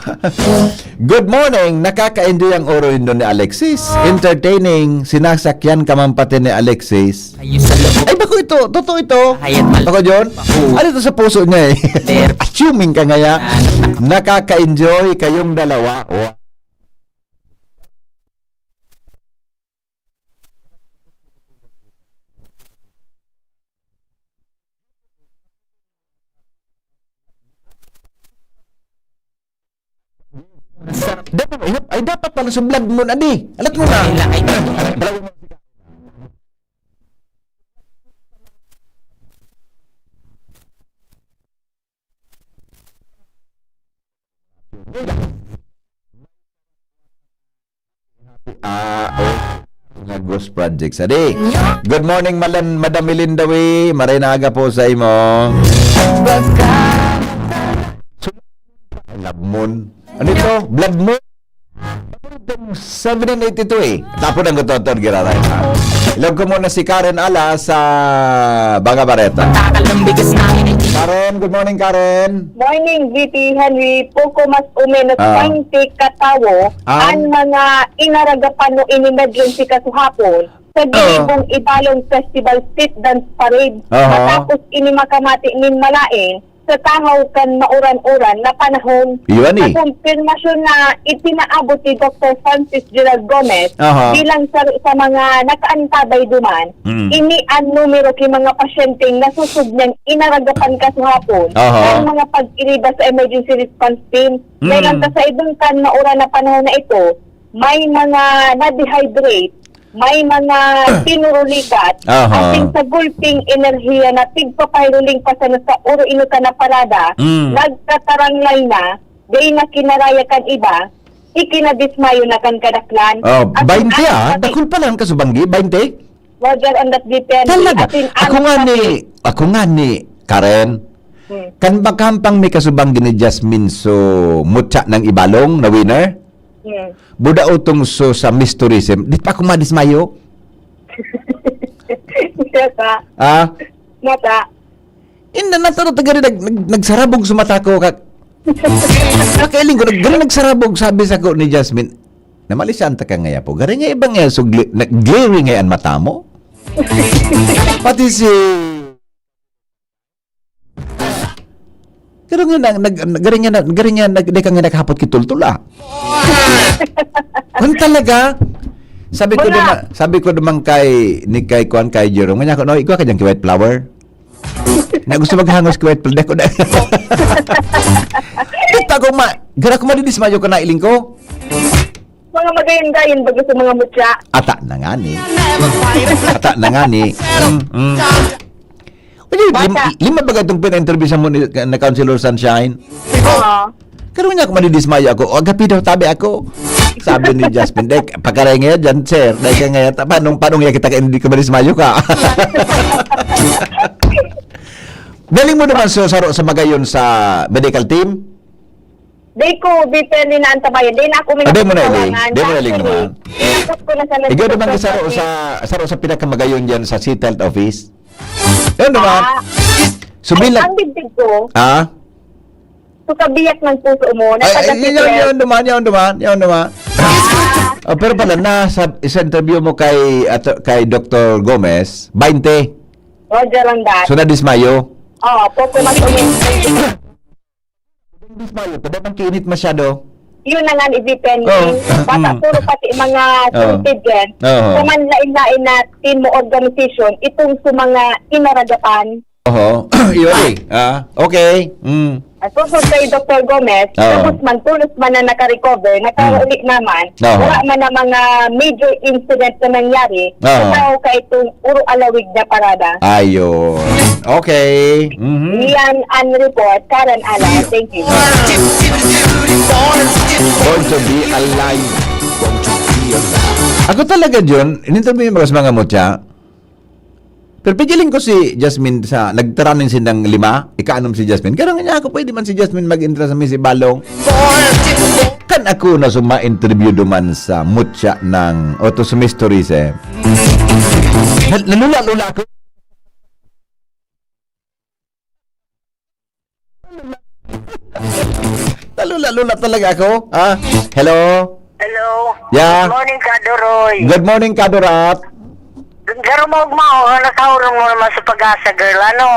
Good morning, nakaka-enjoy ang oro indo ni Alexis. Entertaining, sinasakyan ka man pati ni Alexis. Ayos sa loob. Ay, bako ito. Totoo ito. Hayat mal- Bako, John? Oo. Ano ito sa puso niya eh? There. Assuming ka ngaya. Ah. Nakaka-enjoy kayong dalawa. Wa- Dapat, ay, dapat pala sa vlog mo na, di. Alat mo na. Ay, lakay na. Ah, oh. Mga ghost projects. Adi. Good morning, Malan-, Madam Melinda Wee. Maray na aga po sa imo. Ay, Labmon. Ano ito? Blood Moon? Seven and eight ito eh. Tapon ang gutoton, giraray. Ilog ko muna si Karen Ala sa Banga Bareta. Takal ng bigas namin. Karen, good morning, Karen. Morning, V P Henry. Poco mas o menos Ah. twenty katawo Ah. ang mga inaragapan mo in emergency kasuhapon sa Oo. ginibong Ibalon Festival Street Dance Parade. Aha. Matapos ini makamati nin malain, sa tangaw kan mauran-uran na panahon. Iyon eh. Sa kumpirmasyon na ipinaabot ni Doktor Francis Gerald Gomez Aha. bilang saro sa mga nakaantabay duman, Mm. ini an numero ki mga pasyenteng nasusubnyan inaragapan kasuhapon Aha. kan mga pag-iriba sa emergency response team. Mm. Dahil ang kasaibong kan mauran na panahon na ito, may mga na-dehydrate may mga tinurulikat, Aha. asin sa gulping enerhiya na tigpapahiruling pa sana sa oro inotan na parada, Mm. nagtataranglay na, dai na kinaraya kan iba, ikinadismayo na kan kadaklan. Oh, Asin baynte, ang ah. pati- Dakul pa lang, kasubanggi, baynte? Roger, ang dat depende. Talaga. Asin Ako ang nga pati- ni, ako nga ni Karen, Hmm. kan bakampang may kasubanggi ni Jasmine so mutya ng ibalong na winner, Hmm. buda utong so sa Miss Tourism, di pa ako madismayo. Mata. Ah? Mata. Inda na to, tagari nag, nag, nagsarabog sa mata ko. Ka, nakailing ko, nag, gari nagsarabog, sabi sa ko ni Jasmine, "Namalisan ta ka ngaya po. Gari nga ibang nga, so gl-, nag-glaring nga an mata mo." Pati si Pero nga na, nag, nag, gari nga na, gari nga nag, di ka nga nakahapot kitultol, ah. Kung talaga, sabi ko Wala. naman, sabi ko naman kay, ni kay Kuan, kay Jerome, nga niya ako, "No, igwa ka dyan kay White Flower." Na gusto maghangos kay White Flower, di ako na. Kita ko ma, gara ko madidismayo ka na iling ko. Mga magayon-gayon, bago sa mga mutya. Ata na nga ni. Ata na nga ni. Mm, mm. Uy, lim-, Bata. lima ba itong pina-interview sa mo ni, na Councilor Sunshine? Oo. Pero niya ako madidismaya ako. "O, agapi daw, tabi ako." Sabi ni Jasmine, "Dek, pakaray ngayon dyan, sir. Dahil ka ngayon, ta-, paano, paano nga kita ka, hindi ka madismayo ka?" Galing mo naman sa, sa, sa magayon sa medical team? Di ko, di pwede na ang tabayan. Di na ako may Ah, di mo na iling. Di mo na iling naman. Iikot ko na sa Ikaw naman sa, sa, sa pinakamagayon dyan sa City Health Office. Yun naman. Ah. So, Ay, bilang ang dibdib ko. Ah? So, kabiyak ng puso mo, na Ay, taga ay, yun, City Health. yun naman, yun naman, yun naman. Ah. Oh, pero pala, na, sa, sa interview mo kay, ato, kay Doktor Gomez, baynte. Roger ang dati. So, nadismayo? Oo, poco mas o menos. Dismayo, kada bang kiinit masyado? Yun na nga, isipin. Oo. Basta Mm. puro pati mga Oo. citizens, Oo. kung man lain-lain na team mo organization, itong sa mga inaragapan. Oho. Yun eh. Ah, okay. Mm. At susunod kay Doktor Gomez, Oo. tapos man, tulos man na nakarecover, nakauwi Mm. naman, Oo. wala man na mga major incident na nangyari, Oo. sa tao ka itong Uro Alawig na parada. Ayun. Okay. Mhm. Yan ang report. Karen Alan, thank you. Born to be alive. Ako talaga, John, in-interview mo sa mga mutya. Pero pigiling ko si Jasmine sa, nagtaraning sindang lima, ikaanom si Jasmine. Kaya nga niya ako, pwede man si Jasmine mag-entra sa Miss Ibalong. Kan ako na suma-interview duman sa mutya ng, o to sa Miss Tourism. Na-, nalula-lula ako. Nalula-lula talaga ako. Ah, hello? Hello. Yeah. Good morning, Kadoroy. Good morning, Kadorat. Garo mo, ugma, oh, natauran mo naman sa Pag-asa, girl, ano?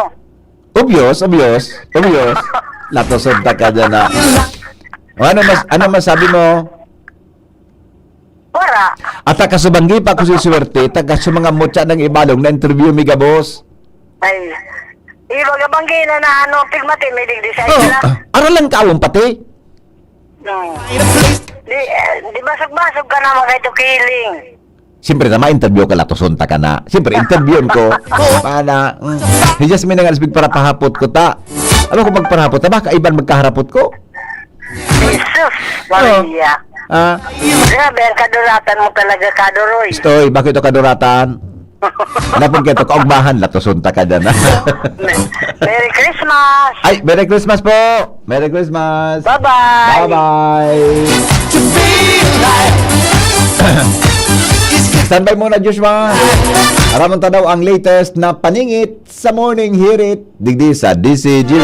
Obvious, obvious, obvious. Latoson ta ka dyan na. O, ano mas, ano masabi mo? Wala. At kasubanggi pa ako si swerte, taga sa mga mutya ng Ibalong na interview mi gabos. Ay. Iba gabanggi na na ano, pigmati, may digdi sa Oh, isla. ah, aralan ka awang pati. Hmm. Di, eh, di basag-basag ka naman kay Tukiling. Siyempre na, ma-interview ka, latoson ta ka na. Siyempre, interviewon ko. Para, mm. Si Jasmine na nga, nasbig para pahapot ko ta. Alam ko magparahapot ta ba? Kaiban magkaharapot ko? Jesus, Maria. Ah. Grabe, ang kaduratan mo talaga, Kadoroy. Stoy, bakit ito kaduratan? Hanapon ka ito, kaugmahan, latoson ta ka dyan. Merry Christmas! Ay, Merry Christmas po! Merry Christmas! Bye-bye! Bye-bye! Standby muna, Joshua. Aramon ta daw ang latest na paningit sa Morning Hirit, digdi sa D C G.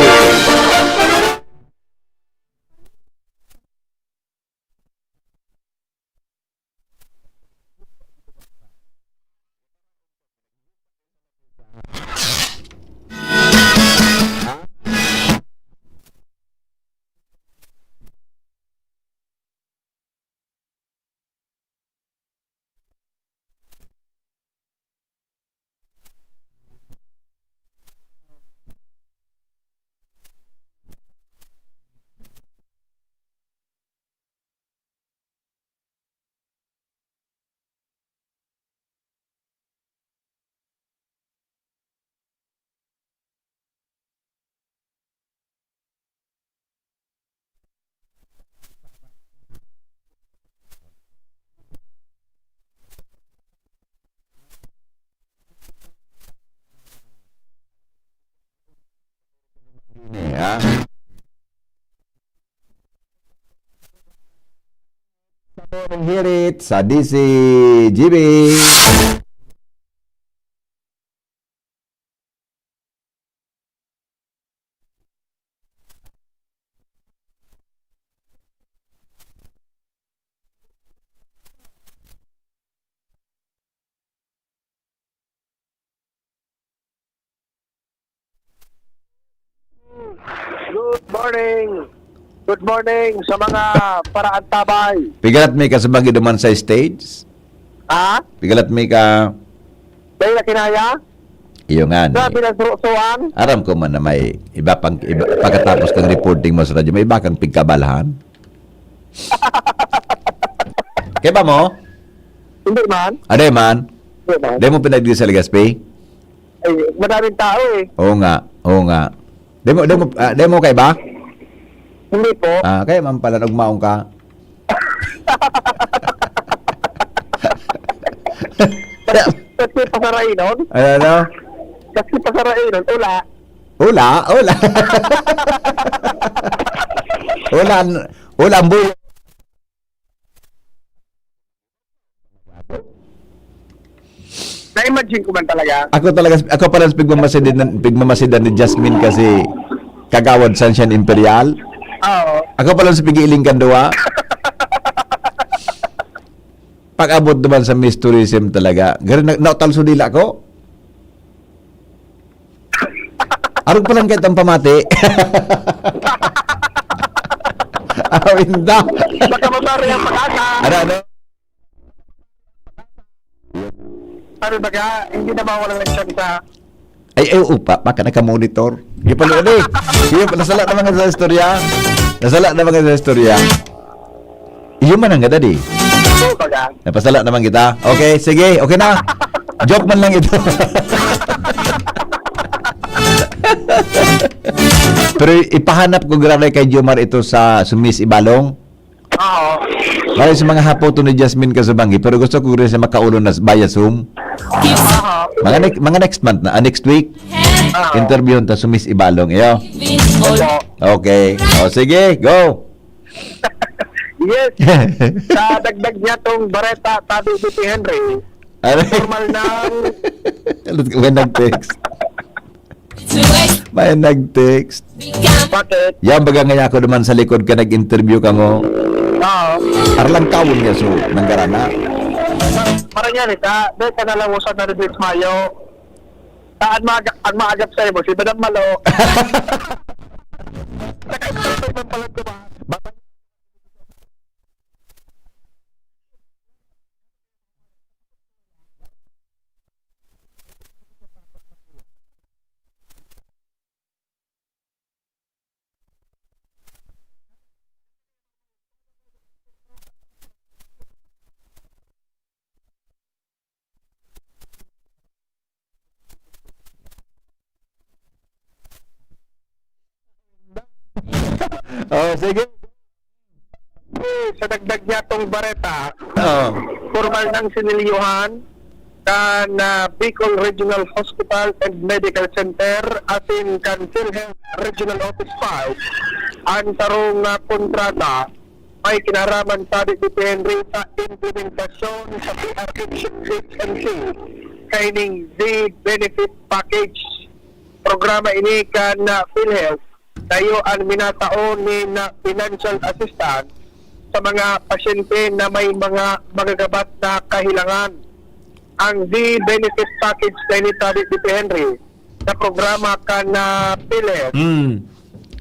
Hear it sa D C G B. Good morning. Good morning sa mga paraantabay. Pigalat mi ka sa bagi duman sa stage? Ha? Pigalat mi ka? Dahil na kinaya? Iyo nga ni. Grabe na surusuan. Aram ko man na may iba pang, iba, pagkatapos kang reporting mo sa radyo, may iba kang pigkabalahan? Kaya ba mo? Hindi man. Aday man? Hindi man. Dahil mo pinagdisal Gaspi? Ay, madaming tao eh. Oo nga, oo nga. Demo, demo, ah, demo kay ba? Hindi po. Ah, kaya man pala, nagmaong ka. Kasi pasarainon? Ano, ano? Kasi pasarainon, ula. Ula, ula. Ula, ula ang buyo. Na-imagine ko man talaga. Ako talaga, ako pala sa pigmamasidan, pigmamasidan ni Jasmine kasi kagawad Sunshine Imperial. Oo. Ako pala sa pigiling kan duwa. Pag-abot naman sa Miss Tourism talaga, gari na, nautal sa dila ko. Arog pa lang kahit ang pamati. Awinda. Baka mabari ang pag-asa. Ano, ano? Sabi baga, hindi na mawala ng tsansa. Ay, ay, upa, baka naka-monitor. Yung pala, ano eh. Yung, nasala na mga sa istorya. Nasala na mga sa istorya. Iyo man ang gada di. Baga. Napasala naman kita. Okay, sige, okay na. Joke man lang ito. Pero ipahanap ko grabe kay Jomar ito sa Sumis Ibalong. Oo. Para sa mga hapoton ni Jasmine Kasubanggi, pero gusto ko rin siya makaulo na via Zoom. Oo. Mga next, mga next month na, ah, next week, Oo. interviewon ta si Miss Ibalong, iyo. Opo. Okay. O, sige, go. Yes. Sa dagdag niya tong bareta, sabi ni si Henry, Ano? normal nang Let's go, may nag-text. May nag-text. Bakit? Yan, baga nga ako naman sa likod ka, nag-interview ka mo. Oo. Arlang kawon nga so, nanggarana. Parang yan, ita. Dahil ka nalamusan na rin mayo. Saan maaga, ang maagap sa imo? Si Madam Malo. Nakaisip ko naman pala ito, ba? Oh, sige. Sa dagdag niya tong bareta, Oh. formal nang sinilyuhan kan, ah, Bicol Regional Hospital and Medical Center asin kan PhilHealth Regional Office five an sarong, ah, kontrata may kinaraman sabi ni Henry sa implementasyon sa P R H M C kaining Z-Benefit Package. Programa ini kan, ah, PhilHealth, sayo an minatao nin, ah, financial assistance sa mga pasyente na may mga magagabat na kahilangan. Ang Z-Benefit Package na ini sabi ni Henry, na programa kan, ah, PhilHealth, Mm.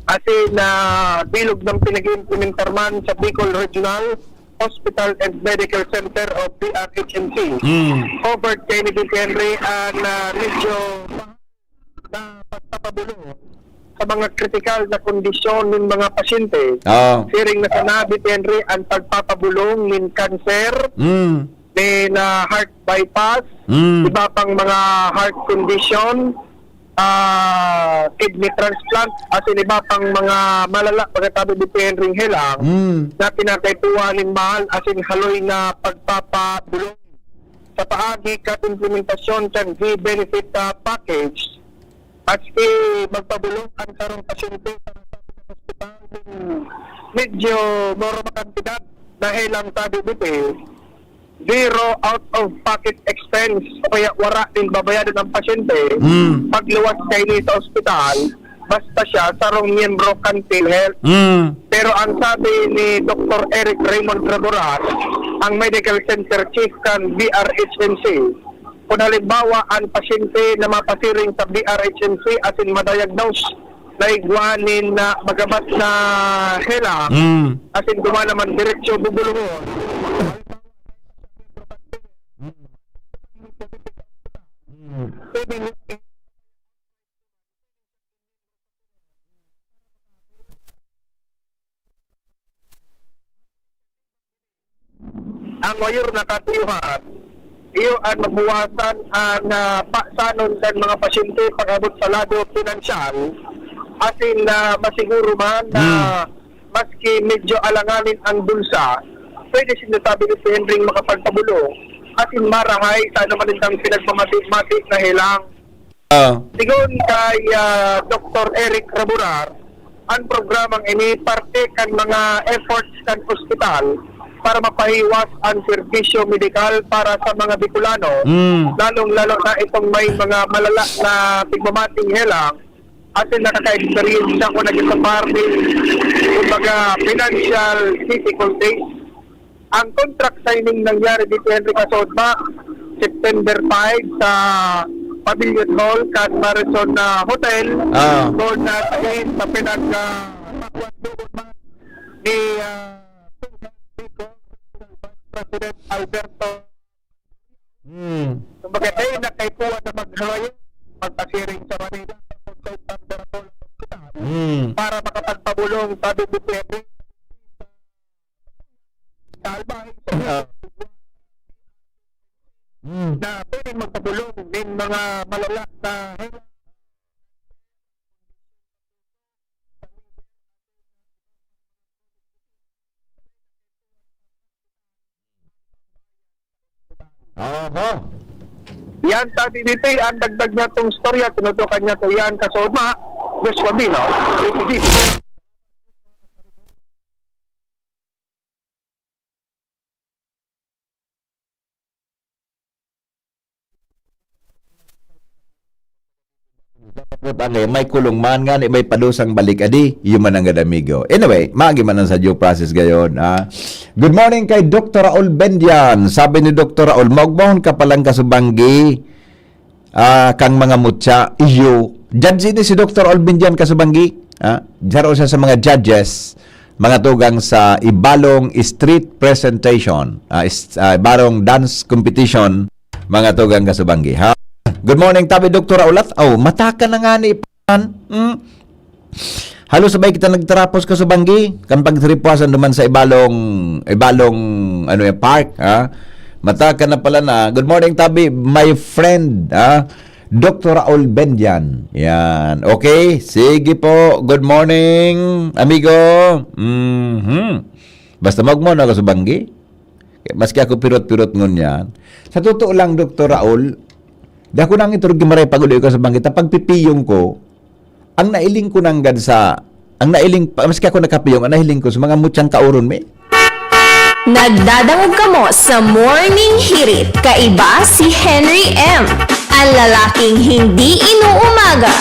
asin, ah, bilog nang pinag-iimplementar man sa Bicol Regional Hospital and Medical Center o P R H M C. Mm. Covered kay ni Henry an, ah, medyo na pagpapabulong sa mga kritikal na kondisyon nin mga pasyente. Oo. Siring na sinabi ni Henry, ang pagpapabulong nin cancer, Mm. nin, ah, heart bypass, Mm. iba pang mga heart condition, ah, kidney transplant, asin iba pang mga malala pagkatabi ni Henry Helang Mm. na kinakaipuhan nin mahal asin haloy na pagpapabulong. Sa paagi kan implementasyon kan V-Benefit, ah, Package, maski magpabulong an sarong pasyente sa ospital, medyo moro makantidad Dahil ang sabi dito, zero out-of-pocket expense o kaya wara nin babayadon ang pasyente Mm. pagluwas kaini sa ospital, basta siya sarong miyembro kan PhilHealth. Mm. Pero ang sabi ni Doktor Eric Raymond Raburan, ang medical center chief kan B R H M C, kun halimbawa ang pasyente na mapasiring sa B R H M C asin ma-diagnose na igwa nin, ah, magabat na helang, Mm. asin duman naman diretsyo bubulungon. Ang mayor na katuyuhan, iyo an mabuwasan an, ah, pasanon kan mga pasyente pag-abot sa lado pinansyal, asin, ah, masiguro man na Hmm. maski medyo alanganin ang bulsa, pwede sinda sabi ni Henry makapagpabulong asin marahay sa anuman nindang pinagmamati-mati na helang. Ah. Sigon kay, ah, Doktor Eric Raburar, ang programang ini parte kan mga efforts kan ospital para mapahiwas ang serbisyo medikal para sa mga Bicolano, Mm. lalong-lalo na itong may mga malala na pigmamating helang, asin nakaka-experience ako na sa parte, kumbaga, financial difficulties. Ang contract signing nangyari dito, Henry, kasod ba, September five sa Pavilion Hall kan Marriott, ah, Hotel. Ah. Doon na sa, sa pinag, ah, ni, ah, President Alberto. Hmm. Kumbaga, dahil na kay Puan na maghayo, magpasiring sa Manila, sa Hotel Thunderbolt Hospital, Hmm. para makapagpabulong, sabi ni Henry. Salbahe sa Ah. Hmm. na pwedeng magpabulong nin mga malala na Oho. Yan, sa D D T, ang dagdag niya itong storya, tinutukan niya ito yan, kasod ba, Joshua Bino, A P D. Dapat mo tangay, may kulong man nga ni may padusang balik, adi, iyo man ang gad amigo. Anyway, maagi man ang sa due process gayon, ah. Good morning kay Doktor Raul Bendian. Sabi ni Doktor Raul, "Maugmahon ka palang kasubanggi, ah, kang mga mutya, iyo." Judge ini si Doktor Raul Bendian kasubanggi, ah. Saro siya sa mga judges, mga tugang sa Ibalong Street Presentation, ah, is-, ah, Ibalong Dance Competition, mga tugang kasubanggi, ha? Good morning, tabi, Doktor Raulat. Oh, mataka na nga ni Pan. Hmm? Halos sabay kita nagtarapos kasubanggi. Kan pagtripuasan naman sa Ibalong, Ibalong, ano yung park, ha? Mataka na pala na. Good morning, tabi, my friend, ha? Doktor Raul Bendian. Yan. Okay? Sige po. Good morning, amigo. Mhm. Basta magmo na kasubanggi. Maski ako pirot-pirot ngunyan. Sa totoo lang, Doktor Raul, di ako nang iturog yung maray pag-uli ko sa bangkita. Pagpipiyong ko, ang nailing ko nanggad sa, ang nailing, maski ako nakapiyong, ang nailing ko sa mga mutyang kauron mi. Nagdadangog kamo sa Morning Hirit. Kaiba si Henry M, ang lalaking hindi inuumaga.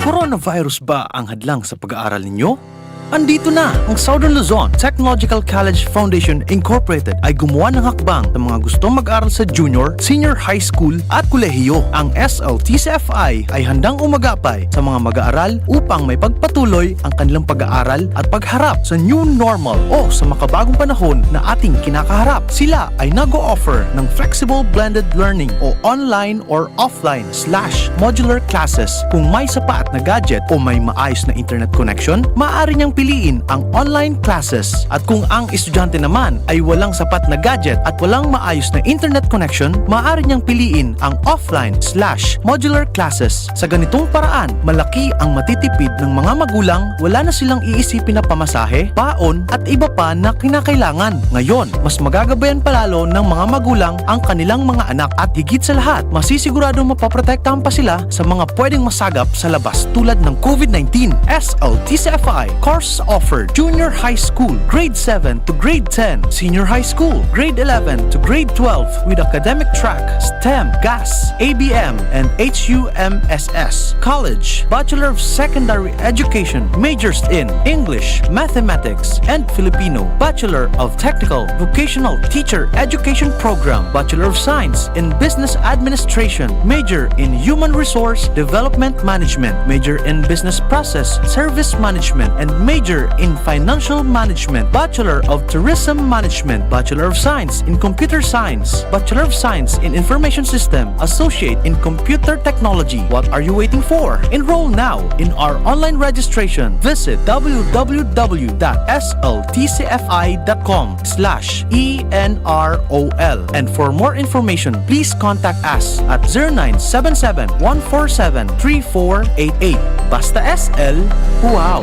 Coronavirus ba ang hadlang sa pag-aaral ninyo? Andito na ang Southern Luzon Technological College Foundation Incorporated ay gumawa ng hakbang sa mga gustong mag-aral sa junior, senior high school at kolehiyo. Ang S L T C F I ay handang umagapay sa mga mag-aaral upang may pagpatuloy ang kanilang pag-aaral at pagharap sa new normal o sa makabagong panahon na ating kinakaharap. Sila ay nag-o-offer ng flexible blended learning o online or offline slash modular classes. Kung may sapat na gadget o may maayos na internet connection, maaari niyang piliin ang online classes. At kung ang estudyante naman ay walang sapat na gadget at walang maayos na internet connection, maaari niyang piliin ang offline slash modular classes. Sa ganitong paraan, malaki ang matitipid ng mga magulang, wala na silang iisipin na pamasahe, baon, at iba pa na kinakailangan. Ngayon, mas magagabayan palalo ng mga magulang ang kanilang mga anak at higit sa lahat, masisiguradong mapoprotektahan pa sila sa mga pwedeng masagap sa labas tulad ng COVID nineteen. S L T C F I, Course offered: junior high school, grade seven to grade ten, senior high school, grade eleven to grade twelve, with academic track, STEM, GAS, A B M, and H U M S S. College, Bachelor of Secondary Education, majors in English, Mathematics, and Filipino, Bachelor of Technical Vocational Teacher Education Program, Bachelor of Science in Business Administration, major in Human Resource Development Management, major in Business Process Service Management, and major in Financial Management, Bachelor of Tourism Management, Bachelor of Science in Computer Science, Bachelor of Science in Information System, Associate in Computer Technology. What are you waiting for? Enroll now in our online registration. Visit w w w dot s l t c f i dot com slash e n r o l. And for more information, please contact us at zero nine seven seven, one four seven, three four eight eight. Basta S L, wow!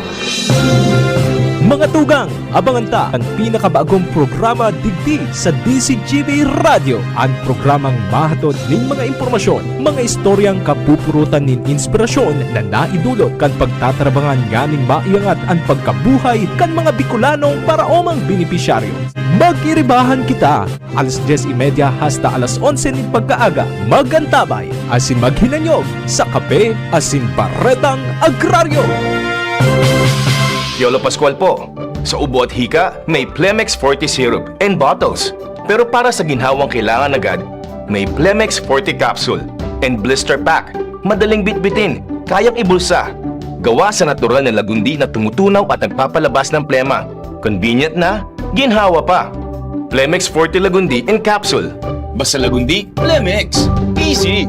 Mga tugang, abangan ta an pinakabagong programa digdi sa D C G B Radyo, an programang mahatod nin mga impormasyon, mga istoryang kapupurutan nin inspirasyon na naidulot kan pagtatrabangan nganing maiangat an pagkabuhay kan mga Bicolanong paraomang benepisyaryo. Magkiribahan kita, alas dyes y media hasta alas onse nin pagkaaga. Mag-antabay asin maghinanyog sa Kape asin Baretang Agraryo. Piolo Pascual po. Sa ubo at hika, may Plemex Forte Syrup and bottles. Pero para sa ginhawang kailangan agad, may Plemex Forte Capsule and Blister Pack. Madaling bitbitin, kayang ibulsa. Gawa sa natural na lagundi na tumutunaw at nagpapalabas ng plema. Convenient na, ginhawa pa. Plemex Forte Lagundi in Capsule. Basta Lagundi, Plemex. Easy!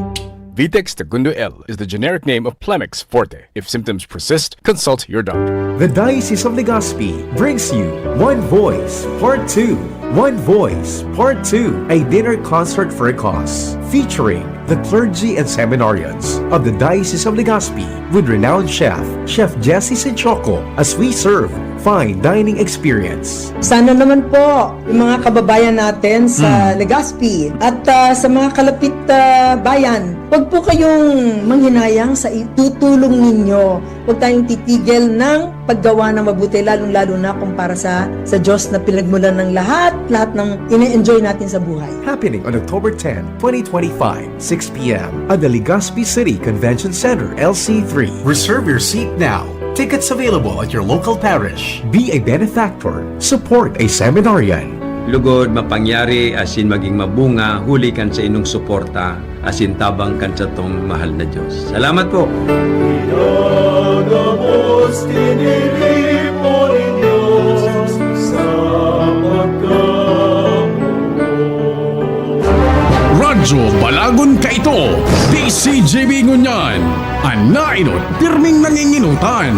Vitex Segundo L is the generic name of Plemex Forte. If symptoms persist, consult your doctor. The Diocese of Legazpi brings you One Voice Part two. One Voice Part two, a dinner concert for a cause, featuring the clergy and seminarians of the Diocese of Legazpi with renowned chef, Chef Jesse Sinchoco, as we serve fine dining experience. Sana naman po, yung mga kababayan natin sa Hmm. Legazpi at, ah, sa mga kalapit, ah, bayan, wag po kayong manghinayang sa itutulong ninyo. Huwag tayong titigil ng paggawa ng mabuti, lalong-lalo na kung para sa, sa Diyos na pinagmulan ng lahat, lahat ng ine-enjoy natin sa buhay. Happening on October ten, twenty twenty-five, six p m at the Legazpi City Convention Center, L C three. Reserve your seat now. Tickets available at your local parish. Be a benefactor. Support a seminarian. Lugod, mapangyari asin maging mabunga huli kan saindong suporta asin tabang kan satong mahal na Diyos. Salamat po! Pinagabos, tiniripo nin Diyos sa pagkabuhay. Radyo Balagon kaito, D C G B ngunyan. An naenot, pirming nangingenotan.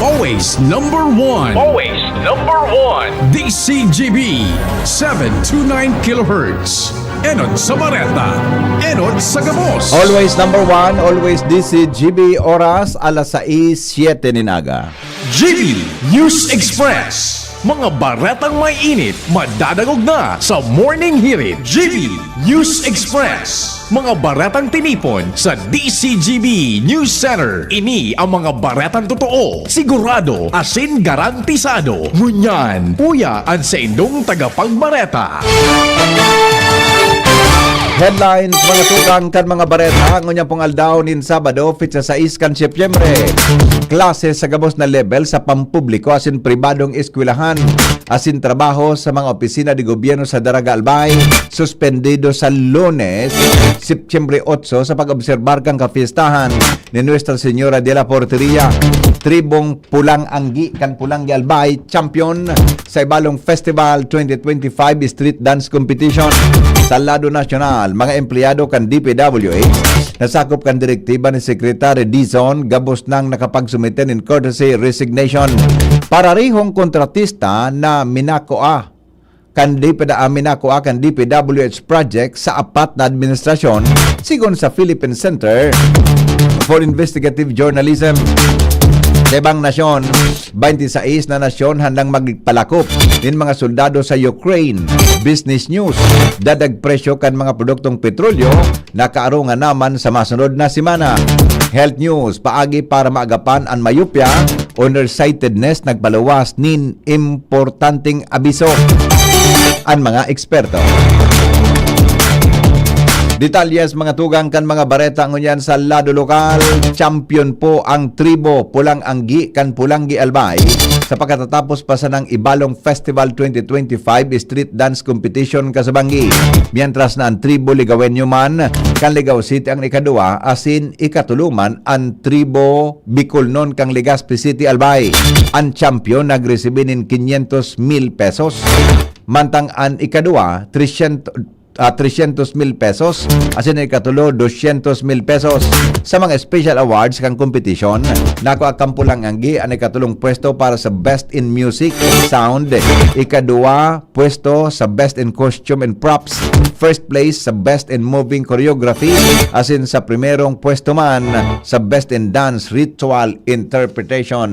Always number one. Always number one. D C G B, seven two nine kilohertz. Enot sa bareta, enot sa gabos. Always number one, always D C G B, oras alas sais, siyete nin aga. G B News Express. Mga baretang may init, madadangog na sa Morning Hirit. G B News Express. Mga baretang tinipon sa D C G B News Center. Ini ang mga baretang totoo, sigurado, asin garantisado. Ngunyan, uya an saindong tagapagbareta. Headlines, mga tugang, kan mga bareta ngunyan pong aldaw nin Sabado, petsa sais kan Setyembre. Klase sa gabos na level sa pampubliko asin pribadong eskwelahan asin trabaho sa mga opisina de gobyerno sa Daraga Albay, suspendido sa Lunes, Setyembre otso, sa pag-obserbar kan kapistahan ni Nuestra Señora de la Porteria. Tribong Pulang Anggi kan Pulang de Albay, champion sa Ibalong Festival twenty twenty-five Street Dance Competition. Sa lado nasyonal, mga empleyado kan D P W H na sakop kan direktiba ni Secretary Dizon gabos nang nakapagsumite nin courtesy resignation. Pararihong kontratista na minakua kan D P W, ah, minakua kan D P W H project sa apat na administrasyon, sigon sa Philippine Center for Investigative Journalism. Sa ibang nasyon, baynte sais na nasyon handang magpalakop nin mga soldado sa Ukraine. Business News, dadag presyo kan mga produktong petrolyo, nakaarungan naman sa masunod na semana. Health News, paagi para maagapan an myopia, o nearsightedness nagpaluwas nin importanteng abiso an mga eksperto. Detalye sa mga tugang kan mga bareta ngunyan sa lado lokal. Champion po ang tribo Pulang Anggi kan Pulanggi, Albay, sa pagkatatapos pa sanang Ibalong Festival twenty twenty-five Street Dance Competition, Casabangui. Mientras na ang tribo Ligawenyo man kan Ligao City ang ikaduwa, asin ikatulo man an tribo Bicolnon kan Legazpi City, Albay. An champion nagresibi nin quinientos mil pesos, mantang an ikaduwa, trescientos, ah, trescientos mil pesos, asin an ikatulo, doscientos mil pesos. Sa mga special awards kan kompetisyon, nakua kan Pulanggi an ikatulong pwesto para sa Best in Music, Sound, ikaduwa pwesto sa Best in Costume and Props, first place sa Best in Moving Choreography, asin sa primerong pwesto man sa Best in Dance Ritual Interpretation.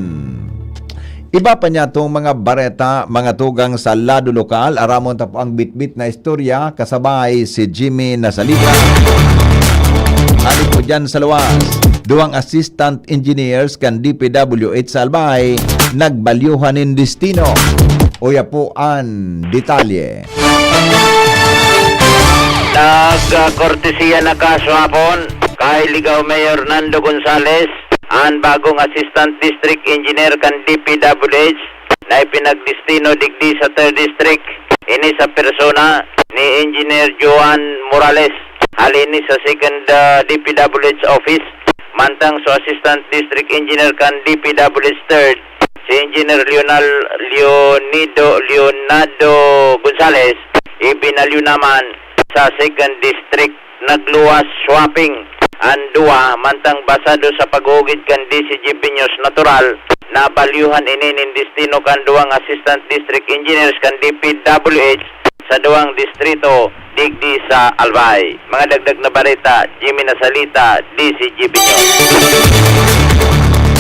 Iba pa niya tong mga bareta, mga tugang sa lado lokal. Aramon ta po ang bitbit na istorya, kasabay si Jimmy Nasalita. Hali po dyan sa luwas, duwang assistant engineers kan D P W H sa Albay, nagbalyuhan nin destino. Uya po an detalye. Nagkortesiya na kaso hapon kay Ligao Mayor Nando Gonzales, an bagong Assistant District Engineer kan D P W H, na ipinagdestino digdi sa Third District. Ini sa persona ni Engineer Joan Morales, hali ini sa Second, ah, D P W H Office, mantang sa Assistant District Engineer kan D P W H Third, si Engineer Leonal-, Leonido, Leonardo Gonzales, ibinalyo naman sa Second District. Nagluwas swapping an duwa, mantang basado sa pag-ugid kan D C G B News, natural na balyuhan ini nin destino kan duwang Assistant District Engineers kan D P W H sa duwang distrito digdi sa Albay. Mga dagdag na bareta, Jimmy Nasalita, D C G B News.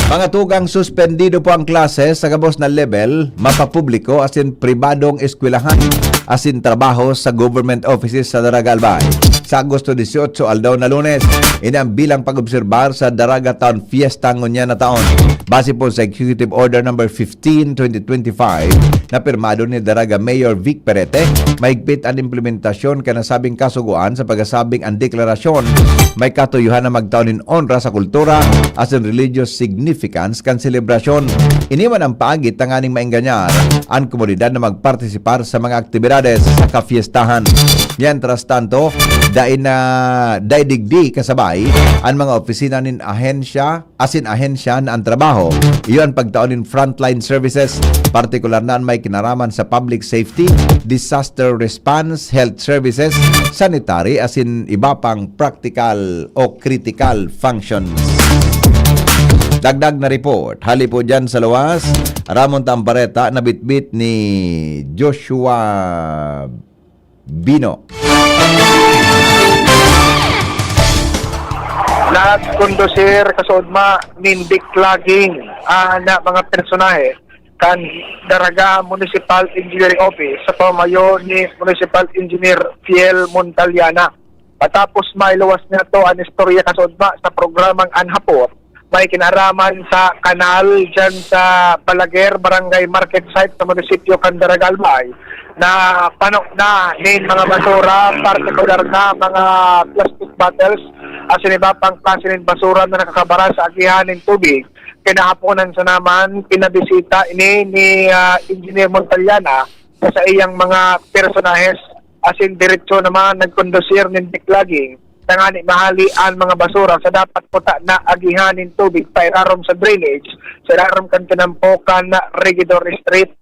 Mga tugang, suspendido po ang klase sa gabos na level, mapapubliko asin pribadong eskwelahan asin trabaho sa government offices sa Daraga Albay. Sa Agosto dieciocho, aldaw na Lunes, ini ang bilang pag-obserbar sa Daraga Town Fiesta ngunyan na taon. Base po sa Executive Order Number fifteen, twenty twenty-five, na pirmado ni Daraga Mayor Vic Perete, mahigpit an implementasyon kan nasabing kasugoan sa pagkasabing an deklarasyon may katuyohan na magtao nin onra sa kultura asin religious significance kan selebrasyon. Ini man ang paagi tanganing maenganyar an komunidad na magpartisipar sa mga aktibidades sa kafiestahan. Mientras tanto, dai na, dai digdi kasabay an mga opisina nin ahensya asin ahensya na an trabaho, iyo an pagtao nin frontline services, partikular na an may kinaraman sa public safety, disaster response, health services, sanitary, asin iba pang practical o critical functions. Dagdag na report, hali po dyan sa luwas, aramon ta ang bareta na bitbit ni Joshua Bino. Nagkondusir kasuodma nin backlogging, ah, na mga personahe kan Daraga Municipal Engineering Office sa pamayo ni Municipal Engineer Fiel Montaliana. Patapos mailuwas niya to an istorya kasuodma sa programang An Hapot, may kinaraman sa kanal dyan sa Balaguer, Barangay Market Site sa munisipyo kan Daraga Albay, na pano na nin mga basura, partikular na mga plastic bottles, asin iba pang klase nin basura na nakakabara sa agihan nin tubig. Kinahaponan sa naman, pinabisita ini ni, ah, Engineer Montaliana sa saiyang mga personahes, asin diretso naman nagkondusir nin backlogging tangani mahali an mga basura sa dapat puta na agihan nin tubig pairarom sa drainage, sa irarom kan tinampo kan Regidor Street.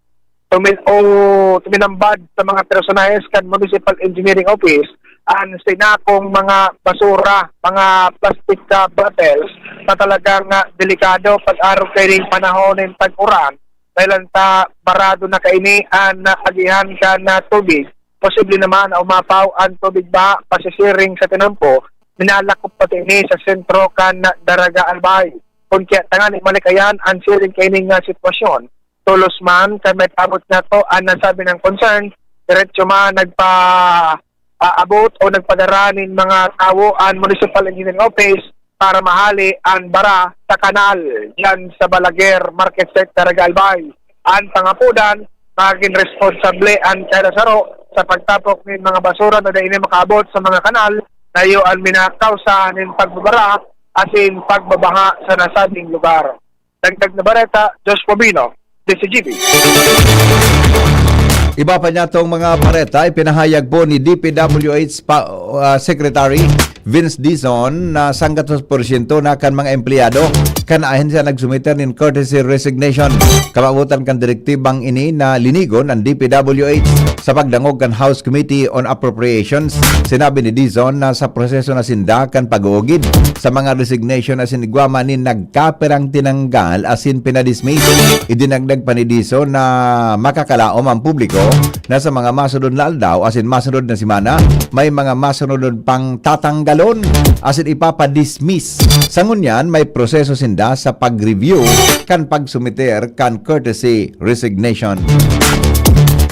Tumin-, o tuminambad sa mga personahes kan Municipal Engineering Office an sinakong mga basura, mga plastic, ah, bottles na talagang, ah, delikado pag-arog kaining panahon nin tag-uran, dahelan ta barado na kaini an, ah, agihan kan, ah, tubig. Posible naman na umapaw an tubig baha pasisiring sa tinampo, minalakop pati ini sa sentro kan Daraga Albay. Kun kaya tangani malikayan an siring kaining, ah, sitwasyon, tolos man kan may paabot niyato an nasabi nang concern, diretso man nagpa-, ah, abot o nagpadara nin mga tawo an Municipal Engineering Office para mahali an bara sa kanal diyan sa Balaguer Market Center, Albay. An pangapodan, magin responsable an kada saro sa pagtapok nin mga basura na dai ini makaabot sa mga kanal, na iyo an minakausa nin pagbabara asin pagbabaha sa nasabing lugar. Dagdag na bareta, Josh Pobino, D C G B. Iba pa niya tong mga bareta, ipinahayag po ni D P W H pa, ah, Secretary Vince Dizon na sanggatos porsyento na kan mga empleyado kan ahensya nagsumiter nin courtesy resignation. Kamawotan kan direktibang ini na linigon ang D P W H sa pagdangog kan House Committee on Appropriations. Sinabi ni Dizon na sa proseso na sinda kan pag-uugid sa mga resignation asin igwa man nin nagkapirang tinanggal asin pinadismiss. Idinagdag pa ni Dizon na makakalaom ang publiko na sa mga masunod na aldaw asin masunod na semana, may mga masunod pang tatanggalon asin ipapadismiss. Sa ngunyan, may proseso sinda sa pag-review kan pagsumiter kan courtesy resignation.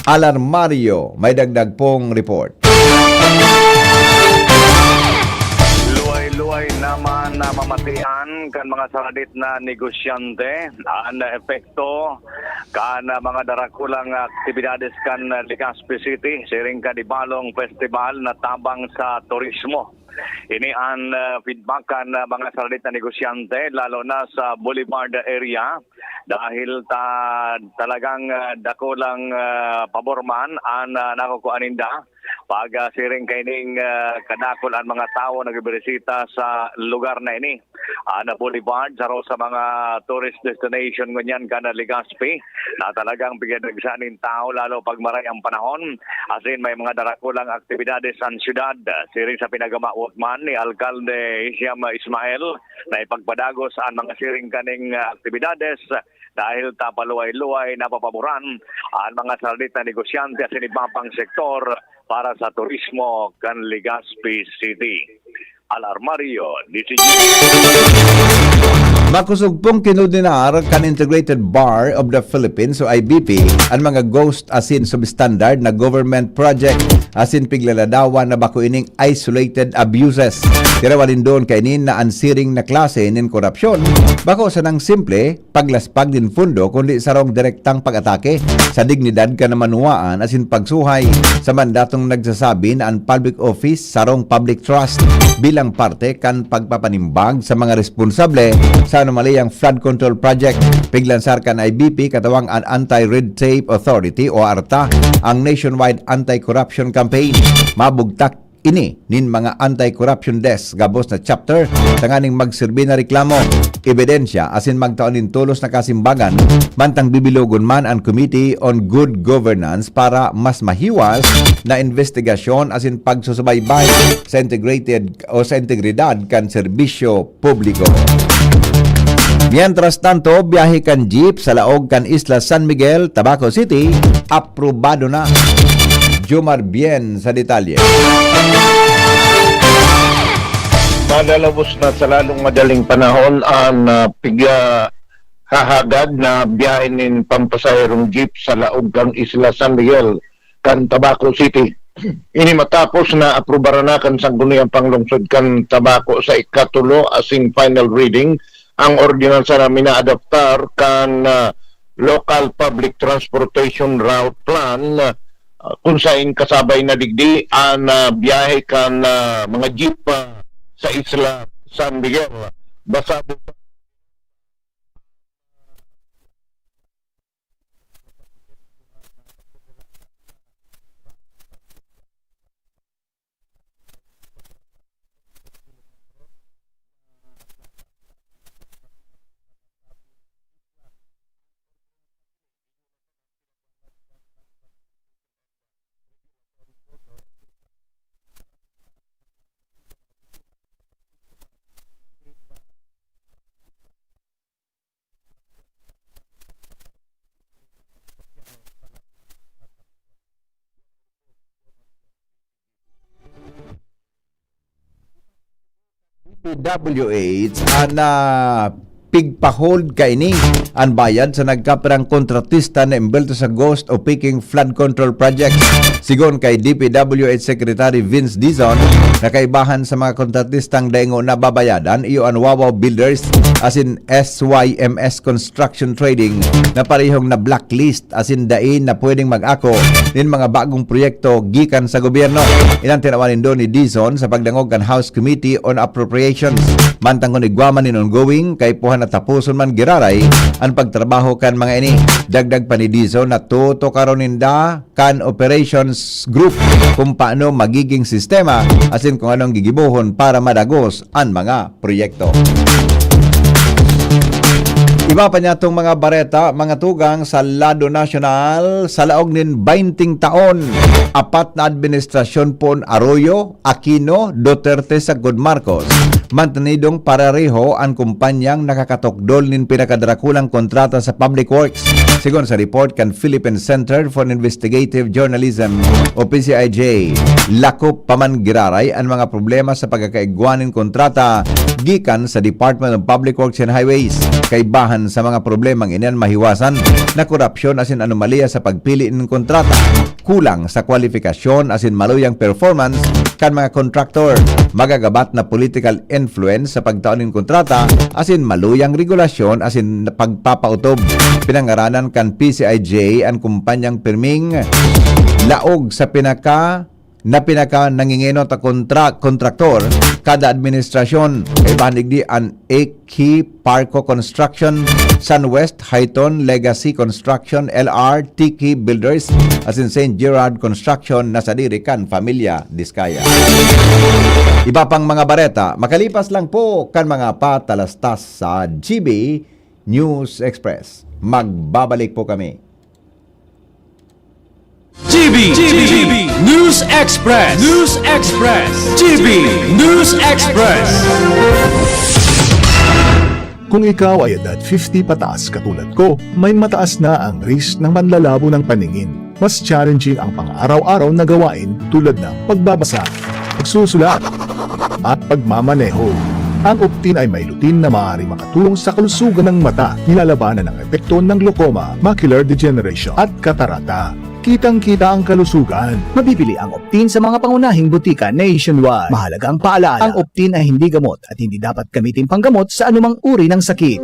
Alarmario, may dagdag pong report. Luway-luway naman na mamatian kan mga saradit na negosyante an epekto kan, ah, mga darakulang aktibidades kan, ah, Legazpi City, siring kan Ibalong Festival na tabang sa turismo. Ini an, ah, feedback kan, ah, mga saradit na negosyante, lalo na sa Boulevard area, dahil ta-, talagang, ah, dakulang, ah, pabor man an, ah, nakukuha ninda pag, ah, siring kaining, ah, kadakul an mga tawo nagbibirisita sa lugar na ini. An Boulevard, saro sa mga tourist destination ngunyan kan Legazpi, na talagang pigdagsa nin tawo lalo pag maray ang panahon. Asin may mga darakulang aktibidades an syudad, siring sa pinagamawot man ni Alkalde Hisham Ismael na ipagpadagos an mga siring kaning aktibidades dahil ta paluway-luway napapaboran an mga saradit na negosyante asin iba pang sektor para sa turismo kan Legazpi City. Alarmario, D C G. Makosog pong kinundenar kan Integrated Bar of the Philippines o I B P an mga ghost asin substandard na government project asin piglaladawan na bako ining isolated abuses. Tirawan nin doon kaini na an siring na klase nin korapsyon bako sanang simple paglaspag nin pondo, kundi sarong direktang pag-atake sa dignidad kan manuwaan asin pagsuhay sa mandatong nagsasabi na an public office sarong public trust bilang parte kan pagpapanimbag sa mga responsable sa anomaliyang flood control project. Piglansar kan I B P katawang an Anti-Red Tape Authority o ARTA ang Nationwide Anti-Corruption Campaign. Mabugtak ini nin mga anti-corruption desk gabos na chapter tanganing magserbi na reklamo, ebidensya asin magtao nin tolos na kasimbagan, mantang bibilogon man an Committee on Good Governance para mas mahiwas na investigasyon asin pagsusubaybay sa integrated o sa integridad kan serbisyo publiko. Mientras tanto, biyahe kan jeep sa laog kan Isla San Miguel, Tabaco City, aprobado na. Jomar Bien sa detalye. Madalabos na sa lalong madaling panahon an, ah, piga hahagad na biyahe nin pampasaherong jeep sa laog kan Isla San Miguel kan Tabaco City. Ini matapos na aprubaran na kan Sangguniang Panglungsod kan Tabaco sa ikatulo asin final reading ang ordinansa na minaadaptar kan, ah, Local Public Transportation Route Plan, ah, kun saen kasabay na digdi an, ah, biyahe kan, ah, mga jeep, ah, sa Isla San Miguel. Basado sa P W H, an, ah, pigpa-hold kaini an bayad sa nagkapirang kontratista na embelto sa ghost o peking flood control projects. Sigon kay D P W H Secretary Vince Dizon, na kaibahan sa mga kontratistang dai ngona babayadan iyo an Wawaw Builders asin S Y M S Construction Trading na parehong na-blacklist asin dai na pwedeng mag-ako nin mga bagong proyekto gikan sa gobyerno. Iyan an tinawan nindo ni Dizon sa pagdangog kan House Committee on Appropriations. Mantang kun igwa man nin ongoing, kaipuhan na taposon man giraray an pagtrabaho kan mga ini. Dagdag pa ni Dizon na tutukaron ninda kan operations group kung paano magiging sistema asin kung anong gigibohon para madagos an mga proyekto. Iba pa niyatong mga bareta, mga tugang sa lado nasyonal, sa laog nin bainting taon, apat na administrasyon pon Arroyo, Aquino, Duterte sagkod Marcos, mantenidong parereho an kumpanyang nakakatukdol nin pinakadarakulang kontrata sa public works, sigon sa report kan Philippine Center for Investigative Journalism o P C I J. Lakop pa man giraray an mga problema sa pagkakaigwa nin kontrata gikan sa Department of Public Works and Highways. Kaibahan sa mga problemang ini an mahiwasan na korapsyon asin anomalya sa pagpili nin kontrata, kulang sa kwalifikasyon asin maluyang performance kan mga kontraktor, magagabat na political influence sa pagtao nin kontrata asin maluyang regulasyon asin pagpapautob. Pinangaranan kan P C I J an kumpanyang pirming laog sa pinaka na pinaka nangingenot a kontra-, kontraktor kada administrasyon. Kaibahan digdi an Equiparco Construction, Sunwest, Highton, Legacy Construction, L R, Tiki Builders, asin Saint Gerard Construction na sadiri kan pamilya Diskaya. Iba pang mga bareta, makalipas lang po kan mga patalastas sa G B News Express. Magbabalik po kami. G B, G B, News Express, News Express, G B News Express. Kung ikaw ay edad fifty pataas katulad ko, may mataas na ang risk ng panlalabo ng paningin. Mas challenging ang pang-araw-araw na gawain tulad ng pagbabasa, pagsusulat, at pagmamaneho. Ang Optin ay may lutein na maaaring makatulong sa kalusugan ng mata, nilalabanan ang epekto ng glaucoma, macular degeneration, at katarata. Kitang-kita ang kalusugan. Mabibili ang Optin sa mga pangunahing botika nationwide. Mahalagang paalala, ang Optin ay hindi gamot at hindi dapat gamitin panggamot sa anumang uri ng sakit.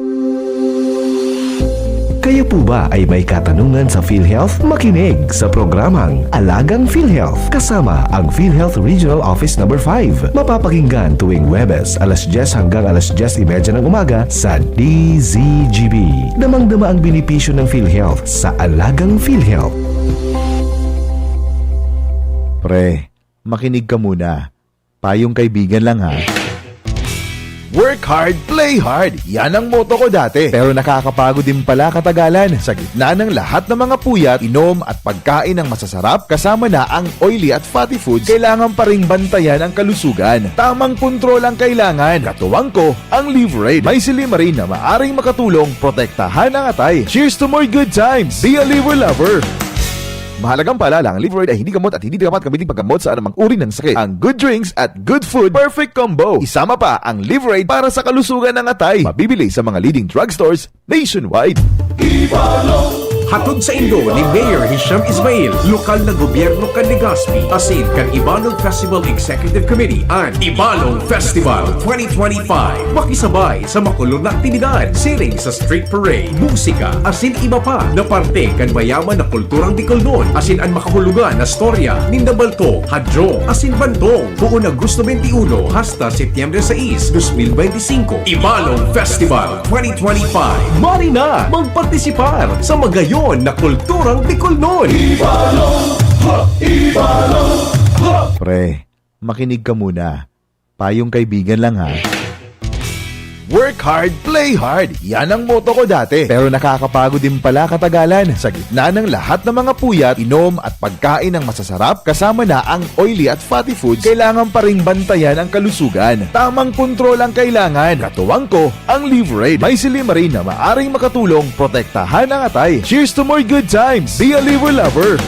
Kayo po ba ay may katanungan sa PhilHealth? Makinig sa programang Alagang PhilHealth kasama ang PhilHealth Regional Office Number five. Mapapakinggan tuwing Huwebes alas dyes hanggang alas dyes y media ng umaga sa D Z G B. Damang-dama ang benepisyo ng PhilHealth sa Alagang PhilHealth. Pre, makinig ka muna. Payong kaibigan lang ha. Work hard, play hard. Yan ang motto ko dati. Pero nakakapagod din pala katagalan. Sa gitna ng lahat ng mga puyat, inom at pagkain ng masasarap, kasama na ang oily at fatty foods, kailangan pa ring bantayan ang kalusugan. Tamang kontrol ang kailangan. Katuwang ko, ang Liverade. May silymarin na maaring makatulong protektahan ang atay. Cheers to more good times! Be a Liver Lover! Mahalagang paalala, ang Liverade ay hindi gamot at hindi dapat gamitin paggamot sa anumang uri ng sakit. Ang good drinks at good food, perfect combo. Isama pa ang Liverade para sa kalusugan ng atay. Mabibili sa mga leading drugstores nationwide. Hatod sa indo ni Mayor Hisham Ismail, lokal na gobyerno kan Legazpi, asin kan Ibalong Festival Executive Committee, an Ibalong Festival twenty twenty-five. Makisabay sa makulog na aktibidad, siring sa street parade, musika, asin iba pa na parte kan mayaman na kulturang Bicolnon, asin an makahulugan na storya ninda Baltong, Hadjong, asin Bantong. Poon Agosto twenty-one hasta Setyembre sais, dos mil benti singko. Ibalong Festival twenty twenty-five. Mari na magpartisipar sa magayon na kulturang Bicolnon. Ibalong! Ha! Ibalong! Ha! Pre, makinig ka muna. Payong kaibigan lang ha. Work hard, play hard. Yan ang motto ko dati. Pero nakakapagod din pala katagalan. Sa gitna ng lahat ng mga puyat, inom at pagkain ng masasarap, kasama na ang oily at fatty foods, kailangan pa ring bantayan ang kalusugan. Tamang kontrol ang kailangan. Katuwang ko, ang Liverade. May silymarin na maaring makatulong protektahan ang atay. Cheers to more good times! Be a Liver Lover!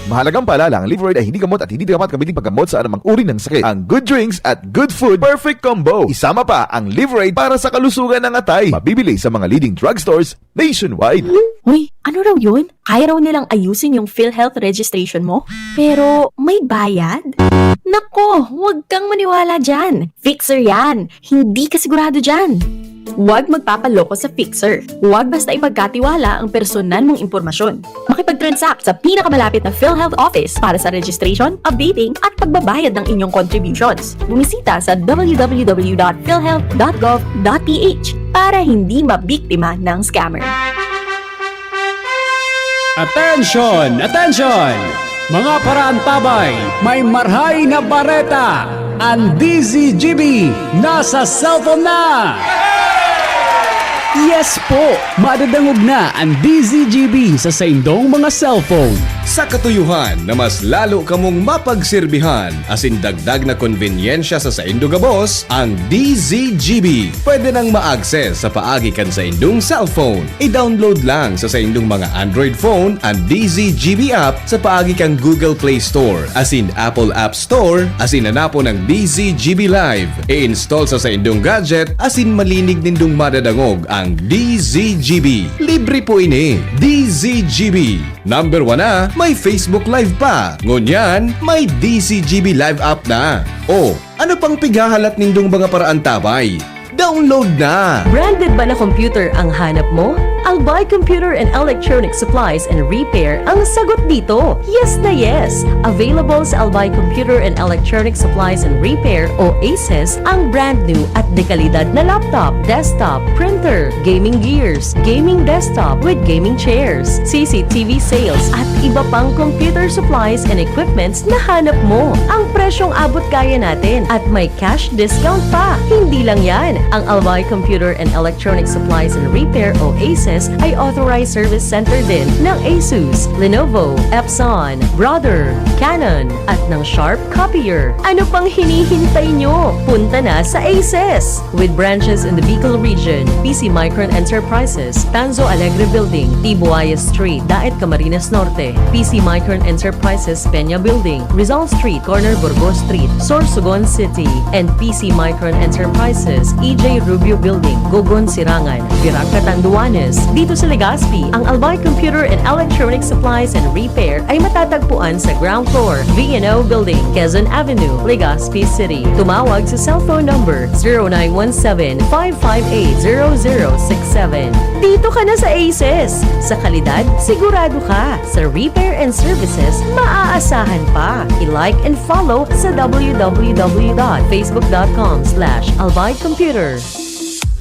Mahalagang paalala, ang Liveride ay hindi gamot at hindi dapat gamitin paggamot sa anumang uri ng sakit. Ang good drinks at good food, perfect combo. Isama pa ang Liveride para sa kalusugan ng atay. Mabibili sa mga leading drugstores nationwide. Uy, ano raw yun? Kaya raw nilang ayusin yung PhilHealth registration mo? Pero may bayad? Nako, huwag kang maniwala dyan. Fixer yan. Hindi ka sigurado dyan. Huwag magpapaloko sa Fixer. Huwag basta ipagkatiwala ang personal mong impormasyon. Makipag-transact sa pinakamalapit na PhilHealth office para sa registration, updating, at pagbabayad ng inyong contributions. Bumisita sa w w w dot philhealth dot gov dot p h para hindi mabiktima ng scammer. Attention! Attention! Mga paraantabay, may marhay na bareta! Ang D Z G B nasa cellphone na! Yes po! Madadangog na ang D Z G B sa saindong mga cellphone. Sa katuyuhan na mas lalo kamong mapagsirbihan asin dagdag na konbenyensya sa saindo gabos, ang D Z G B pwede nang ma-access sa paagi kan saindong cellphone. I-download lang sa saindong mga Android phone an D Z G B app sa paagi kan Google Play Store asin Apple App Store asin hanapon ang D Z G B Live. I-install sa saindong gadget asin malinig nindong madadangog ang D Z G B. Libre po ini. D Z G B. Number one na, may Facebook Live pa. Ngunyan, may D Z G B Live app na. O, ano pang pighahalat nindong mga paraantabay? Download na! Branded ba na computer ang hanap mo? Albay Computer and Electronic Supplies and Repair ang sagot dito. Yes na yes! Available sa Albay Computer and Electronic Supplies and Repair o ACES ang brand new at dekalidad na laptop, desktop, printer, gaming gears, gaming desktop with gaming chairs, C C T V sales at iba pang computer supplies and equipments na hanap mo. Ang presyong abot kaya natin at may cash discount pa. Hindi lang yan, ang Albay Computer and Electronic Supplies and Repair o ACES ay authorized service center din ng Asus, Lenovo, Epson, Brother, Canon, at ng Sharp Copier. Ano pang hinihintay nyo? Punta na sa ACES! With branches in the Bicol region, P C Micron Enterprises, Tanzo Alegre Building, Tibuaya Street, Daet, Camarines Norte, P C Micron Enterprises Peña Building, Rizal Street, corner Burgos Street, Sorsogon City, and P C Micron Enterprises, E J Rubio Building, Gogon, Sirangan, Virac, Catanduanes. Dito sa Legazpi, ang Albay Computer and Electronic Supplies and Repair ay matatagpuan sa ground floor, V and O Building, Quezon Avenue, Legazpi City. Tumawag sa cellphone number zero nine one seven, five five eight, zero zero six seven. Dito ka na sa ACES! Sa kalidad, sigurado ka! Sa repair and services, maaasahan pa! I-like and follow sa w w w dot facebook dot com slash albay computer.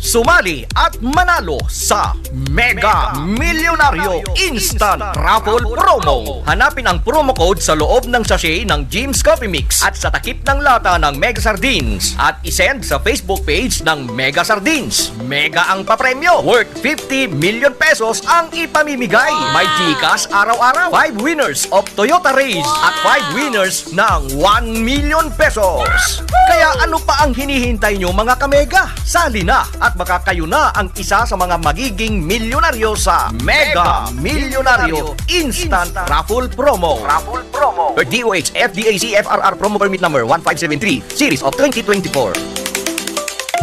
Sumali at manalo sa Mega Milyonaryo Instant Raffle Promo. Hanapin ang promo code sa loob ng sachet ng Jim's Coffee Mix at sa takip ng lata ng Mega Sardines at isend sa Facebook page ng Mega Sardines. Mega ang papremyo, worth fifty million pesos ang ipamimigay. May GCash araw-araw. Five winners of Toyota Raiz at five winners ng one million pesos. Kaya ano pa ang hinihintay nyo, mga kamega? Sali na at baka kayo na ang isa sa mga magiging milyonaryo sa Mega Milyonaryo Instant Raffle Promo. Raffle Promo. Per D O H F D A C F R R Promo Permit Number one five seven three, Series of twenty twenty-four.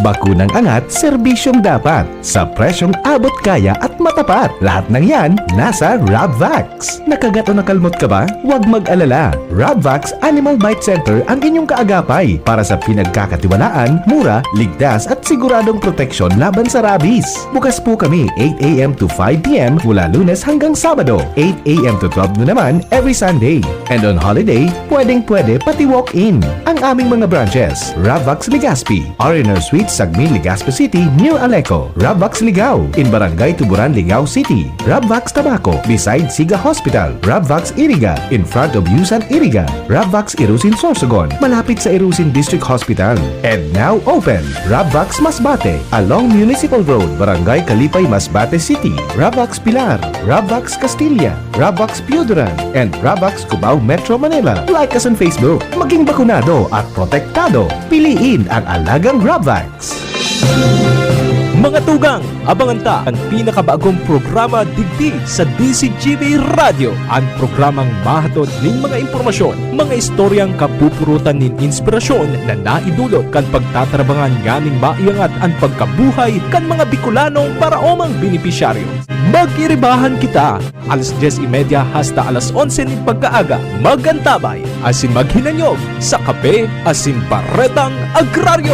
Bakunang angat, serbisyong dapat, sa presyong abot kaya at matapat. Lahat ng yan, nasa Rabvax. Nakagat o nakalmot ka ba? Huwag mag-alala. Rabvax Animal Bite Center ang inyong kaagapay para sa pinagkakatiwalaan, mura, ligtas at siguradong proteksyon laban sa rabies. Bukas po kami eight a m to five p m mula Lunes hanggang Sabado, eight a m to twelve noon naman every Sunday. And on holiday, pwedeng-pwede pati walk-in. Ang aming mga branches, Rabvax Legazpi, R and R Suite, Sagmin, Legazpi City, near Aleco. Rabvax Ligao, in Barangay Tuburan, Ligao City. Rabvax Tabaco, beside Siga Hospital. Rabvax Iriga, in front of Yusan Iriga. Rabvax Irusin, Sorsogon, malapit sa Irusin District Hospital. And now open, Rabvax Masbate, along Municipal Road, Barangay Kalipay, Masbate City. Rabvax Pilar, Rabvax Castilla, Rabvax Pioduran, and Rabvax Cubao, Metro Manila. Like us on Facebook. Maging bakunado at protektado. Piliin ang alagang Rabvax. Mga tugang, abangan ta an pinakabagong programa digdi sa D C G B Radyo, an programang mahatod nin mga impormasyon, mga istoryang kapupurutan nin inspirasyon na naidulot kan pagtatarabangan nganing maiangat an pagkabuhay kan mga Bicolanong paraomang benepisyaryo. Mag-iribahan kita! Alas dyes y media hasta alas onse nin pagkaaga, mag-antabay asin maghinanyog sa Kape asin Baretang Agraryo.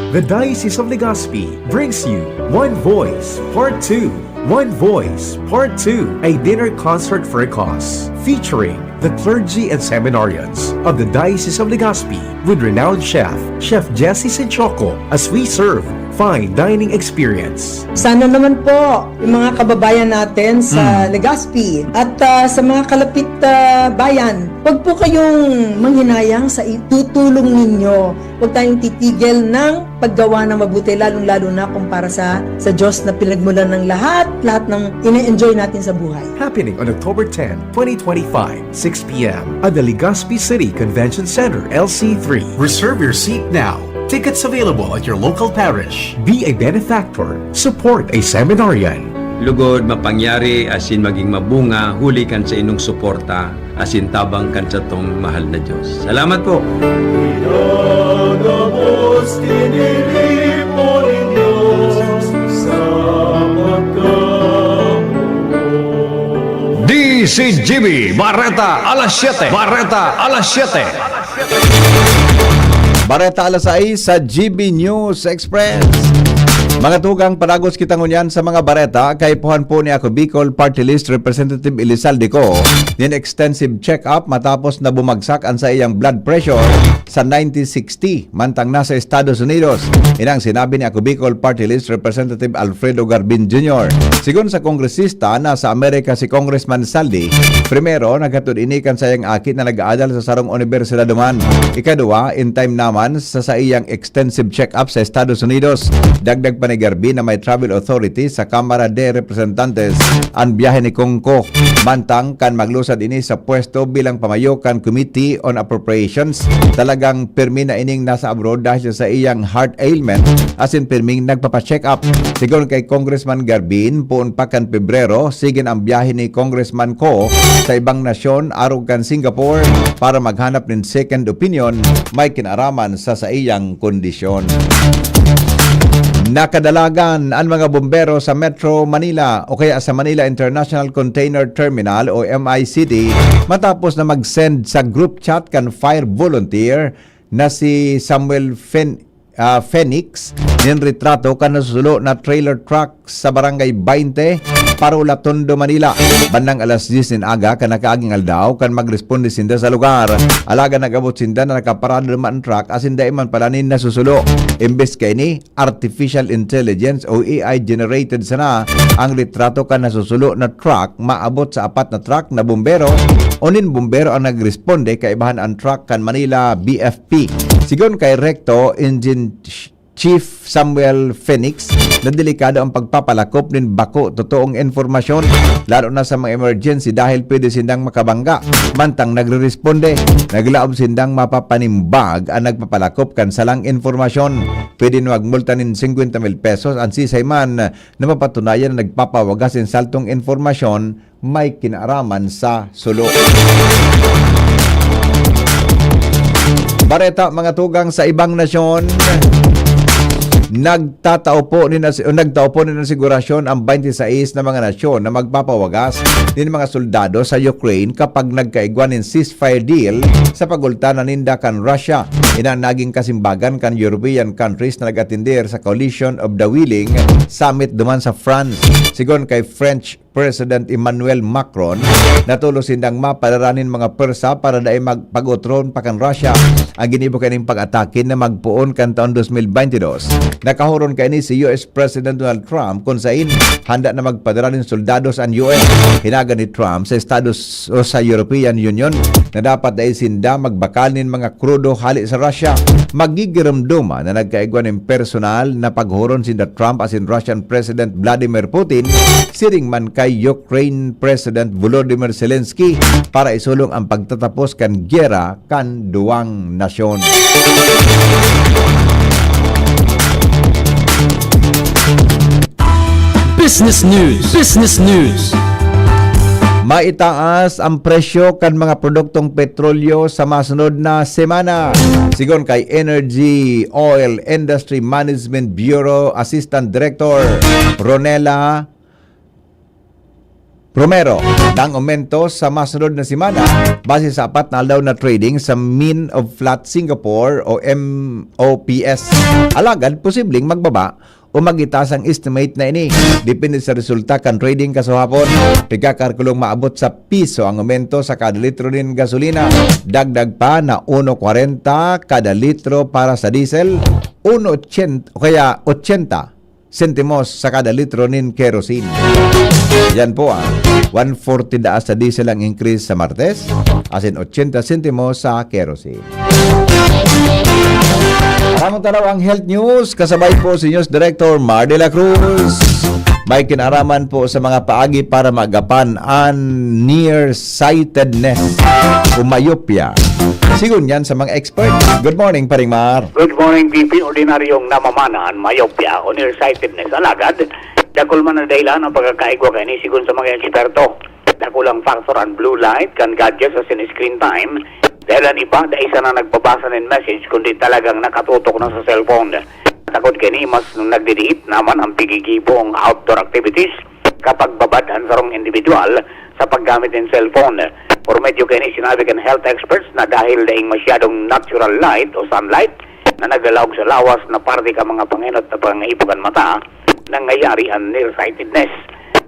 The Diocese of Legazpi brings you One Voice Part two. One Voice Part two, a dinner concert for a cause, featuring the clergy and seminarians of the Diocese of Legazpi with renowned chef, Chef Jesse Senchoco, as we serve fine dining experience. Sana naman po, yung mga kababayan natin sa Hmm. Legazpi at, ah, sa mga kalapit, ah, bayan, wag po kayong manghinayang sa itutulong ninyo. Huwag tayong titigil ng paggawa ng mabuti, lalong-lalo na kung para sa, sa Diyos na pinagmulan ng lahat, lahat ng ine-enjoy natin sa buhay. Happening on October ten, twenty twenty-five, six p m at the Legazpi City Convention Center, L C three. Reserve your seat now. Tickets available at your local parish. Be a benefactor. Support a seminarian. Lugod, mapangyari asin maging mabunga huli kan saindong suporta asin tabang kan satong mahal na Diyos. Salamat po! Pinagabos, tiniripo nin Diyos sa pagkabuhay. D C G B, Bareta alas siyete. Bareta alas siyete. Bareta alas sais sa G B News Express. Mga tugang, padagos kita ngunyan sa mga bareta. Kaipuhan po ni Ako Bicol Party List Representative Elizalde Co nin extensive check-up matapos na bumagsak an saiyang blood pressure sa ninety sixty, mantang nasa Estados Unidos. Inang sinabi ni Ako Bicol Party List Representative Alfredo Garbin Junior. Sigon sa kongresista, nasa Amerika si Congressman Saldi. Primero, naghatod ini kan saiyang aki na nag-aadal sa sarong unibersidad duman. Ikaduwa, in time naman sa saiyang extensive check-up sa Estados Unidos. Dagdag pa ni Garbin na may travel authority sa Kamara de Representantes an biyahe ni Kong Co. Mantang kan maglusad ini sa pwesto bilang pamayo kan Committee on Appropriations, talagang pirmi na ining nasa abroad dahil sa saiyang heart ailment asin pirming nagpapa-check up. Sigon kay Congressman Garbin, poon pa kan Pebrero, sigin ang biyahe ni Congressman Co sa ibang nasyon arog kan Singapore para maghanap nin second opinion may kinaraman sa saiyang kondisyon. Nakadalagan an mga bombero sa Metro Manila o kaya sa Manila International Container Terminal o M I C T matapos na mag-send sa group chat kan fire volunteer na si Samuel Fen-, ah, Phoenix nin retrato kan nasusulo na trailer truck sa Barangay Baynte, Parola, Tondo, Manila. Bandang alas dyes nin aga kan nakaaging aldaw kan magresponde sinda sa lugar. Alagad nag-abot sinda na nakaparada duman an truck asin dai man pala nin nasusulo. Imbes kaini, artificial intelligence o A I generated sana ang litrato kan nasusulo na truck, maabot sa apat na truck na bombero o nin bombero ang nagresponde, kaibahan an truck kan Manila B F P. Sigon kay Recto Engine Ch-, Chief Samuel Phoenix na delikado ang pagpapalakop nin bako totoong impormasyon, lalo na sa mga emergency, dahil pwede sindang makabangga mantang nagreresponde. Naglaom sindang mapapanimbag an nagpapalakop kan salang impormasyon. Pwede na magmulta nin singkwenta mil pesos an sisay man na mapatunayan na nagpapawagas nin saltong impormasyon may kinaaraman sa sulo. Bareta, mga tugang, sa ibang nasyon, nagtatao po nin as-, nagtao po nin asigurasyon ang twenty-six na mga nasyon na magpapawagas nin mga soldado sa Ukraine kapag nagkaigwa nin ceasefire deal sa pagultanan ninda kan Russia. Ina naging kasimbagan kan European countries na nag-atender sa Coalition of the Willing Summit duman sa France. Sigon kay French President Emmanuel Macron, natolos sindang mapadara nin mga pwersa para dai magpag-otron pa kan Russia ang ginibo kaining pag-atake na magpoon kan taon dos mil baynte dos. Nakahuron kaini si U S President Donald Trump, kun sain handa na magpadara nin soldados an U S. Hinaga ni Trump sa Estados o sa European Union na dapat dai sinda magbakal nin mga krudo hale sa Russia. Magigiromdoma na nagkaigwa nin personal na paghuron sinda Trump asin Russian President Vladimir Putin, siring man kay Ukraine President Volodymyr Zelensky, para isulong ang pagtatapos kan giyera kan duwang nasyon. Business News. Business News. Maitaas ang presyo kan mga produktong petrolyo sa masunod na semana. Sigon kay Energy Oil Industry Management Bureau Assistant Director Ronela Romero, ang aumento sa masunod na semana base sa apat na aldaw na trading sa Mean of Flat Singapore o M O P S. Alagad, posibleng magbaba o magitaas ang estimate na ini. Depende sa resulta kan trading kasuhapon, pigkakalkulong maabot sa piso ang aumento sa kada litro nin gasolina. Dagdag pa na uno kwarenta kada litro para sa diesel, uno ochenta o kaya ochenta sentimos sa kada litro nin kerosene. Yan po ang one forty daas sa diesel ang increase sa Martes, asin ochenta sentimos sa kerosene. Tamang tanaw ang health news, kasabay po si News Director Mar de la Cruz. May kinaraman po sa mga paagi para magapan an nearsightedness o myopia. Sigon yan sa mga expert. Good morning, Paring Mar. Good morning, P P. Ordinaryong namamana an myopia o nearsightedness. Alagad, dakul man na dahilan ang pagkakaigwa kaini sigon sa mga eksperto. Dakulang factor an blue light kan gadgets asin screen time. Dahil an iba, dai sana nagbabasa nin message, kundi talagang nakatutok na sa cellphone. Takot kaini, mas nagdidiit naman ang pigigibong outdoor activities kapag babad an sarong individual sa paggamit nin cellphone. Por medyo kaini, sinabi kan health experts na dahil daing masyadong natural light o sunlight na naglalawag sa lawas na parte kan mga pangenot na pangaipo kan mata, nangyayari an nearsightedness.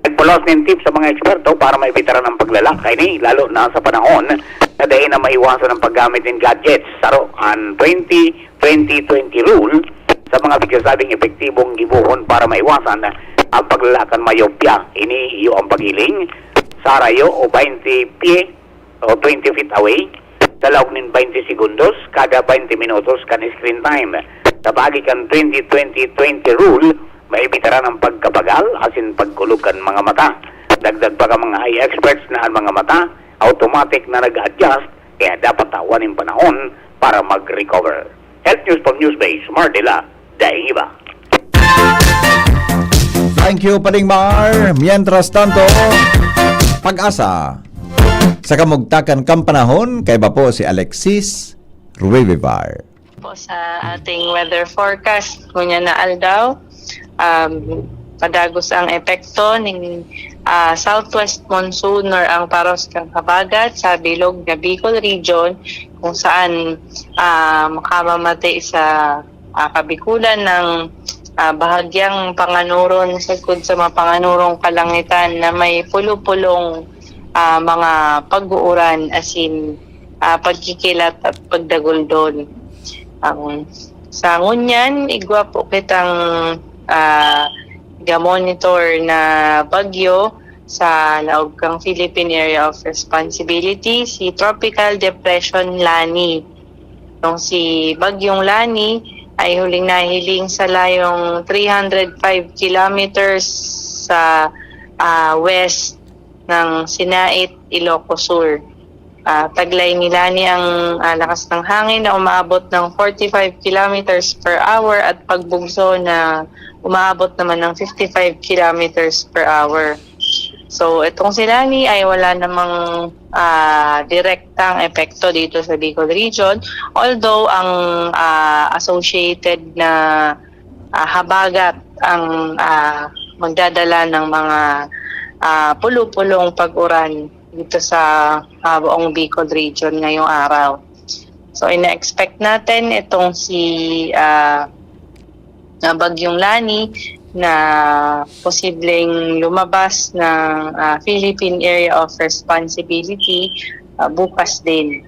Nagpaluwas nin tip sa mga eksperto para maibitaran ang paglala kaini, lalo na sa panahon na dai na maiwasan ang paggamit nin gadgets. Saro an twenty twenty twenty rule sa mga pigsasabing epektibong gibohon para maiwasan ang paglala kan myopia. Ini iyo ang paghiling, sarayo o twenty pye o twenty feet away, sa laog nin twenty segundos kada twenty minutos kan screen time. Sa paagi kan twenty twenty twenty rule, maibitaran ang pagkabagal asin pagkulog kan mga mata. Dagdag pa kan mga eye experts na ang mga mata automatic na nag-a-adjust, kaya dapat tawan nin panahon para mag-recover. Health News from Newsbase, Mardela, daing iba. Thank you, Paring Mar. Mientras tanto, Pag-asa. Sa kamugtakan kan panahon, kaiba po si Alexis Ruivivar. Po sa ating weather forecast, ngunyan na aldaw, um, padagos ang epekto ning, ah, southwest monsoon or ang paros kan habagat sa bilog na Bicol Region, kung saan, ah, makamamati sa, ah, kabikulan ng, ah, bahagyang panganuron sagkod sa mapanganurong kalangitan na may pulo-pulong, ah, mga pag-uuran, asin, ah, pagkikilat at pagdaguldol. Ang sa ngunyan, igwa po kitang, ah, ga-monitor na bagyo sa laog kang Philippine Area of Responsibility, si Tropical Depression Lani. Itong si Bagyong Lani ay huling nahiling sa layong three hundred five kilometers sa, ah, west ng Sinait, Ilocos Sur. Ah, taglay ni Lani ang, ah, lakas ng hangin na umaabot ng forty-five kilometers per hour at pagbugso na umaabot naman ng fifty-five kilometers per hour. So, itong si Lani ay wala namang, ah, direktang epekto dito sa Bicol Region, although ang, ah, associated na, ah, habagat ang, ah, magdadala ng mga, ah, pulo-pulong pag-uran dito sa, ah, buong Bicol Region ngayong araw. So, ina-expect natin itong si, ah, na Bagyong Lani na posibleng lumabas ng, ah, Philippine Area of Responsibility, ah, bukas din.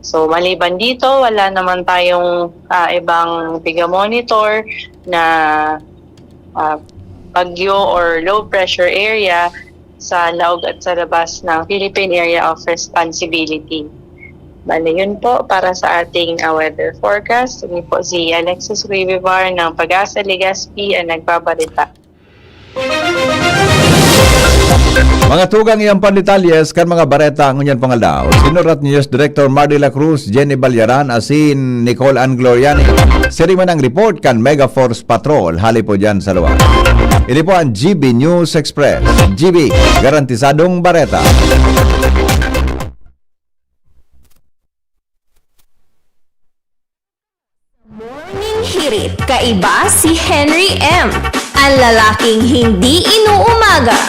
So, maliban dito, wala naman tayong, ah, ibang piga-monitor na, ah, bagyo or low pressure area sa laog at sa labas ng Philippine Area of Responsibility. Bale, yun po para sa ating, ah, weather forecast. Ini po si Alexis Rivivar ng Pag-asa Legazpi ang nagbabalita. Mga tugang, iyan pan detalyes kan mga bareta ngunyan pang aldaw. Sinurat ni News Director Mardy La Cruz, Jenny Balyaran, asin Nicole Ann Gloriani. Siring man ang report kan Mega Force Patrol, hali po dyan sa lugar. Ini po ang G B News Express. G B, garantisadong bareta. Morning Hirit, kaiba si Henry M, ang lalaking hindi inuumaga.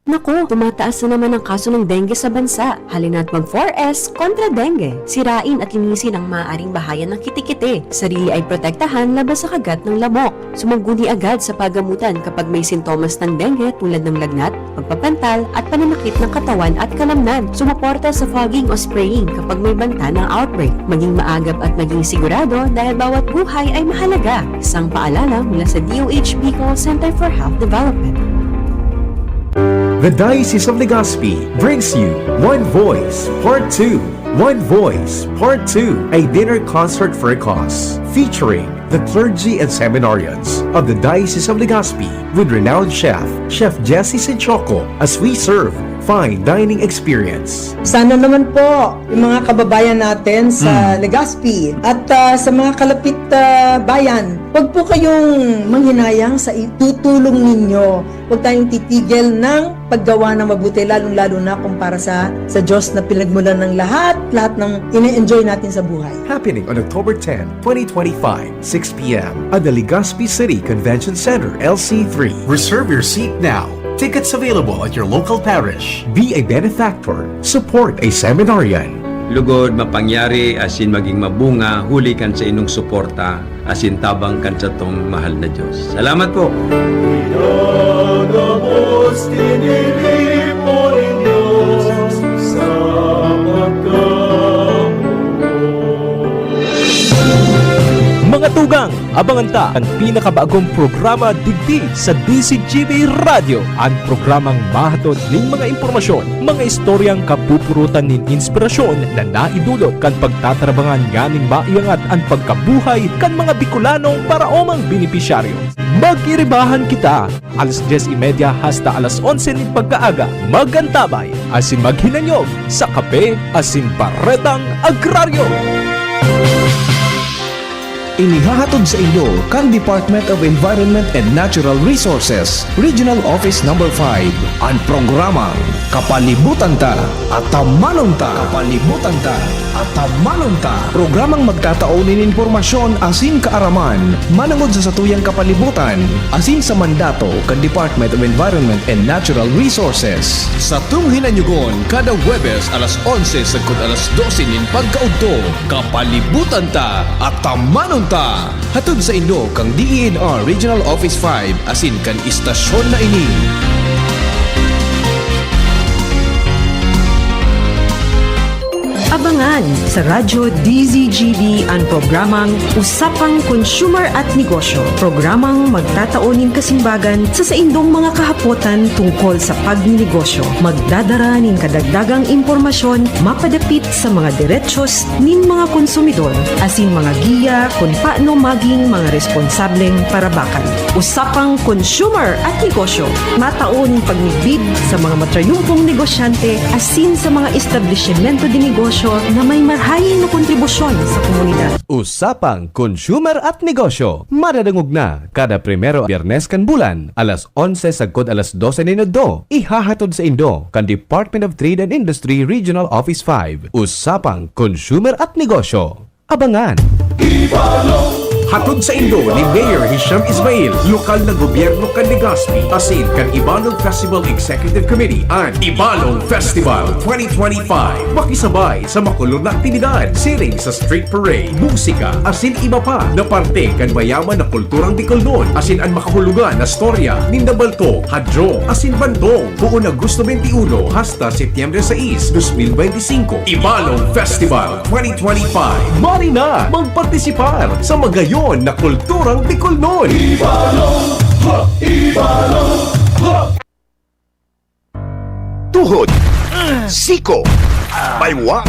Naku, tumataas na naman ang kaso ng dengue sa bansa. Halina't mag four S kontra dengue. Sirain at linisin ang maaaring bahayan ng kitikite. Sarili ay protektahan laban sa kagat ng lamok. Sumangguni agad sa pagamutan kapag may sintomas ng dengue tulad ng lagnat, pagpapantal, at pananakit ng katawan at kalamnan. Sumuporta sa fogging o spraying kapag may banta ng outbreak. Maging maagap at maging sigurado dahil bawat buhay ay mahalaga. Isang paalala mula sa D O H Bicol Center for Health Development. The Diocese of Legazpi brings you One Voice Part two. One Voice Part two, a dinner concert for a cause, featuring the clergy and seminarians of the Diocese of Legazpi with renowned chef, Chef Jesse Sinchoco, as we serve fine dining experience. Sana naman po, yung mga kababayan natin sa Hmm. Legazpi at, ah, sa mga kalapit, ah, bayan, wag po kayong manghinayang sa itutulong ninyo. Huwag tayong titigil ng paggawa ng mabuti, lalong-lalo na kung para sa, sa Diyos na pinagmulan ng lahat, lahat ng ine-enjoy natin sa buhay. Happening on October ten, twenty twenty-five, six p m at the Legazpi City Convention Center, L C three. Reserve your seat now. Tickets available at your local parish. Be a benefactor. Support a seminarian. Lugod, mapangyari, asin maging mabunga, huli kan sa inong suporta, asin tabang kan satong mahal na Diyos. Salamat po! Pinagabos, tiniripo nin Diyos sa pagkabuhay. Mga tugang, abangan ta an pinakabagong programa digdi sa D Z G B Radyo, an programang mahatod nin mga impormasyon, mga istoryang kapupurutan nin inspirasyon na naidulot kan pagtatarabangan nganing maiangat an pagkabuhay kan mga Bicolanong paraomang benepisyaryo. Magiribahan kita, alas dyes y media hasta alas onse nin pagkaaga. Mag-antabay asin maghinanyog sa Kape asin Baretang Agraryo. Inihahatod saindo kan Department of Environment and Natural Resources, Regional Office Number five, an programang Kapalibutan Ta, Atamanon Ta. Kapalibutan Ta, Atamanon Ta. Programang magtatao nin impormasyon asin kaaraman manongod sa satuyang kapalibutan asin sa mandato kan Department of Environment and Natural Resources. Satong hinanyogon kada Huwebes alas onse sagkod alas dose nin pagkaudto. Kapalibutan Ta, Atamanon Ta! Hatod saindo kan D E N R Regional Office five asin kan istasyon na ini. Abangan sa Radyo D Z G B an programang Usapang Consumer at Negosyo, programang magtatao nin kasimbagan sa saindong mga kahapotan tungkol sa pagninegosyo. Magdadara nin kadagdagang impormasyon mapadapit sa mga derechos nin mga konsumidor asin mga giya kun paano maging mga responsableng parabakan. Usapang Consumer at Negosyo, matao nin pagmidbid sa mga matrayumpong negosyante asin sa mga establisimento de negosyo na may marhay na kontribusyon sa komunidad. Usapang Consumer at Negosyo, madadangog na kada primero Biyernes kan bulan, alas onse sagkod alas dose nin udto. Ihahatod saindo kan Department of Trade and Industry Regional Office five. Usapang Consumer at Negosyo. Abangan! Hatod saindo ni Mayor Hisham Ismail, lokal na gobyerno kan Legazpi, asin kan Ibalog Festival Executive Committee an Ibalog Festival twenty twenty-five. Makisabay sa makulog na aktibidad, siring sa street parade, musika, asin iba pa na parte kan mayaman na kulturang Bicolnon, asin an makahulugan na storya ninda Baltong, Hadro, asin Bantong. Poon Agosto twenty-one hasta Setyembre sais, dos mil benti singko, Ibalog Festival twenty twenty-five. Mari na magpartisipar sa magayon na kulturang Bicolnon! Ibalog! Ha! Ibalog! Ha! Tuhod, siko, baywa,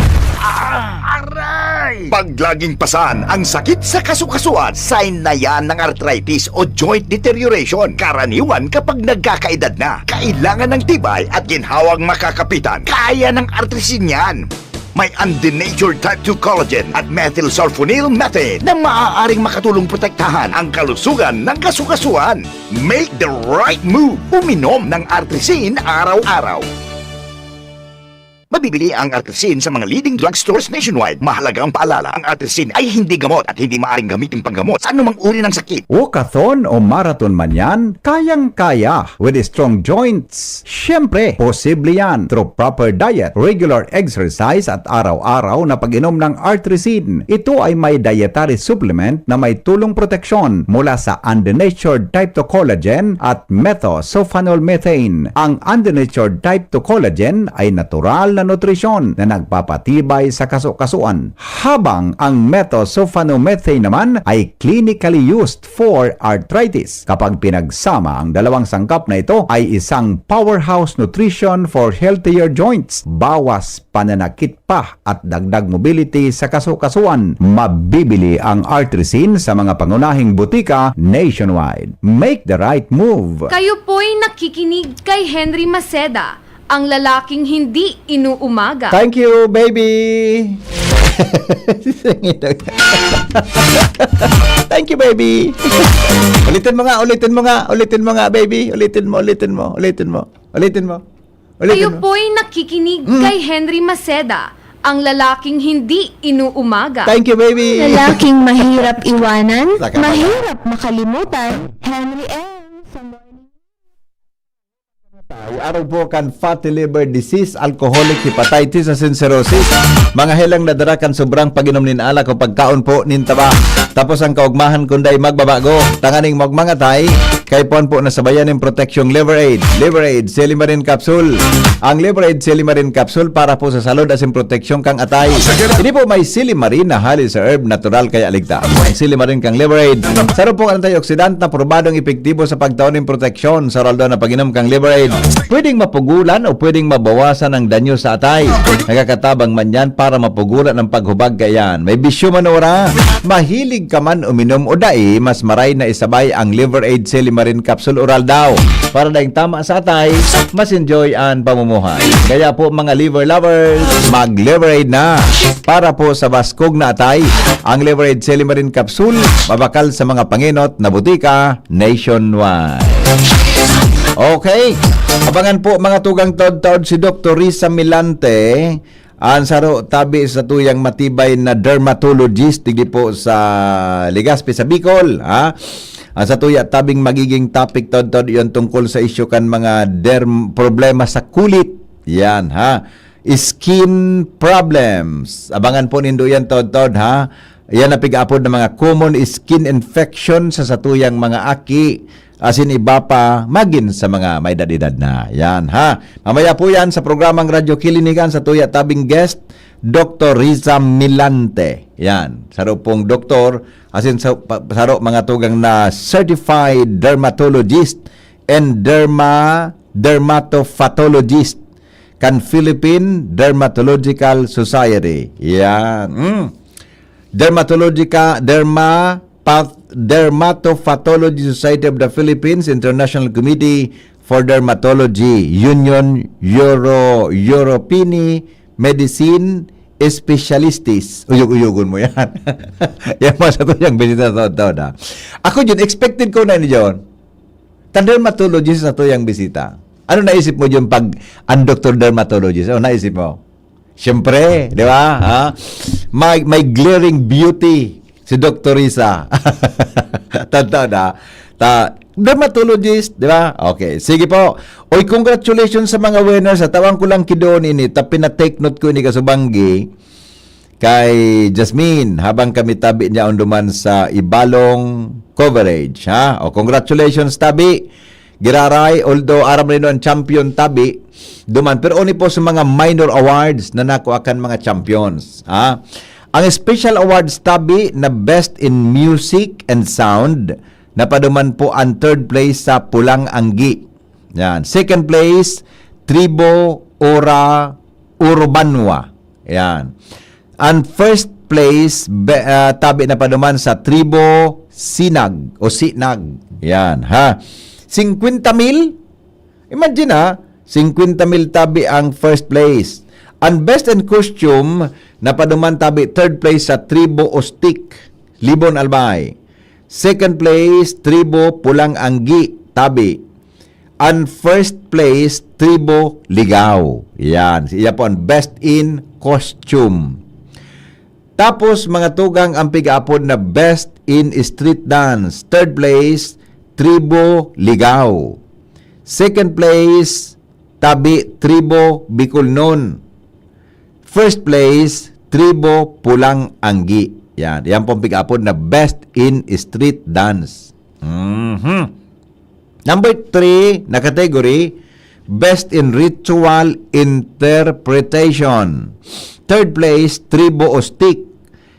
Aray! Pag laging pasan ang sakit sa kasukasuan, sign na yan ng arthritis o joint deterioration. Karaniwan kapag nagkakaedad na, kailangan ng tibay at ginhawang makakapitan. Kaya ng Artrisin yan. May undenatured type two collagen at methylsulfonyl methane na maaaring makatulong protektahan ang kalusugan ng kasukasuan. Make the right move. Uminom ng Artrisin araw-araw. Mabibili ang Artrisin sa mga leading drugstores nationwide. Mahalaga ang paalala, ang Artrisin ay hindi gamot at hindi maaring gamitin panggamot sa anumang uri ng sakit. Walkathon o marathon man yan, kayang-kaya with strong joints. Siyempre, posible yan through proper diet, regular exercise at araw-araw na pag-inom ng Artrisin. Ito ay may dietary supplement na may tulong proteksyon mula sa undenatured type two collagen at methylsulfonyl methane. Ang undenatured type two collagen ay natural na nutrisyon na nagpapatibay sa kasukasuan, habang ang methylsulfonyl methane naman ay clinically used for arthritis. Kapag pinagsama, ang dalawang sangkap na ito ay isang powerhouse nutrition for healthier joints. Bawas pananakit pa at dagdag mobility sa kasukasuan. Mabibili ang Artrisin sa mga pangunahing butika nationwide. Make the right move. Kayo po'y nakikinig kay Henry Maceda, ang lalaking hindi inuumaga. Thank you, baby! Thank you, baby! Ulitin mo nga, ulitin mo nga, ulitin mo nga, baby. Ulitin mo, ulitin mo, ulitin mo. Ulitin mo. Ulitin Kayo mo. po'y nakikinig Mm. kay Henry Maceda, ang lalaking hindi inuumaga. Thank you, baby. Lalaking mahirap iwanan, Saka mahirap makalimutan, Henry M. Sa morning. Ay, arog po kan fatty liver disease, alcoholic hepatitis, asin cirrhosis. Mga helang nadara kan sobrang pag-inom nin alak o pagkaon po nin taba. Tapos ang kaugmahan kunday magbabago. Tanganing magmangatay, kay puan po nasabayan nin proteksyong Liver Aid. Liver Aid, Silimarin Capsule. Ang Liver Aid, Silimarin Capsule para po sa salud asin proteksyon kang atay. Ini po may silimarin na hali sa herb, natural kaya ligtas. Ang silimarin kang Liver Aid, saro po kan antioxidant na probadong epektibo sa pagtao nin proteksyon sa oral daw na pag-inom kang Liver Aid. Pwedeng mapugulan o pwedeng mabawasan ang danyo sa atay. Nakakatabang man yan para mapugulan ang paghubag kaiyan. May bisyo man ora, mahilig ka man uminom o dai, mas maray na isabay ang Liver Aid Silimarin Capsule Oral daw. Para daing tama sa atay, mas enjoy an pamumuhay. Kaya po, mga liver lovers, mag-Liver Aid na. Para po sa baskog na atay, ang Liver Aid Silimarin Capsule, mabakal sa mga pangenot na butika nationwide. Okay. Abangan po, mga tugang taod-taod, si Doktor Risa Milante, an saro tabi sa tuyang matibay na dermatologist digdi po sa Legazpi, sa Bicol, ha? Ang sa tuya tabing magiging topic taod-taod iyon tungkol sa isyu kan mga derm-, problema sa kulit. Yan, ha? Skin problems. Abangan po nindo yan, taod-taod, ha? Yan ang pig-aapod ng mga common skin infection sa satuyang mga aki, asin iba pa, magin sa mga may edad-edad na. Yan, ha? Mamaya po yan sa programang Radyo Kilinigan, sa tuya tabing guest, Doktor Riza Milante. Yan, saro pong doktor, asin sa, pa, saro mga tugang na certified dermatologist and derma, dermatophatologist kan Philippine Dermatological Society. Yan. Mm. Dermatologica, derma, path-, Dermatophathology Society of the Philippines, International Committee for Dermatology, Union Euro, Europini Medicine Specialistis. Uyog-uyogon mo yan. Yan mga sa tuyang bisita sa taon na. Ako yun, expected ko na ni John. Ta dermatologist sa tuyang bisita. Ano naisip mo yun pag ang doktor dermatologist? Ano naisip mo? Siyempre, di ba? Ha? May, may glaring beauty si Doktor Risa. Tanda na. Ta, dermatologist, di ba? Okay, sige po. Oy, congratulations sa mga winners. At tawang ko lang kidoon ini, ta pina-take note ko ini kasubanggi kay Jasmine, habang kami tabi niya duman sa Ibalong coverage, ha? O, congratulations, tabi. Giraray, although aram rin ang champion tabi, duman. Pero only po sa mga minor awards na nakuha kan mga champions, ha? Ang special awards tabi na Best in Music and Sound, napaduman po ang third place sa Pulang Anggi. Yan. Second place, Tribo Ora Urbanwa. Yan. Ang first place, be, ah, tabi na paduman sa tribo Sinag o Sinag. Yan, ha? Singkwenta mil? Imagine, ha? Singkwenta mil tabi ang first place. Ang best in costume na paduman tabi third place sa tribo Ostik, Libon Albay. Second place, tribo Pulang Anggi, tabi. Ang first place, tribo Ligao. Yan. Siya po ang best in costume. Tapos, mga tugang ang pig-aapod na best in street dance. Third place, tribo Ligao. Second place, tabi, tribo Bicolnon. First place, tribo Pulang Anggi. Yan. Yan po ang pig-aapod na best in street dance. Mhm. Number three na category, best in ritual interpretation. Third place, tribo Ostik.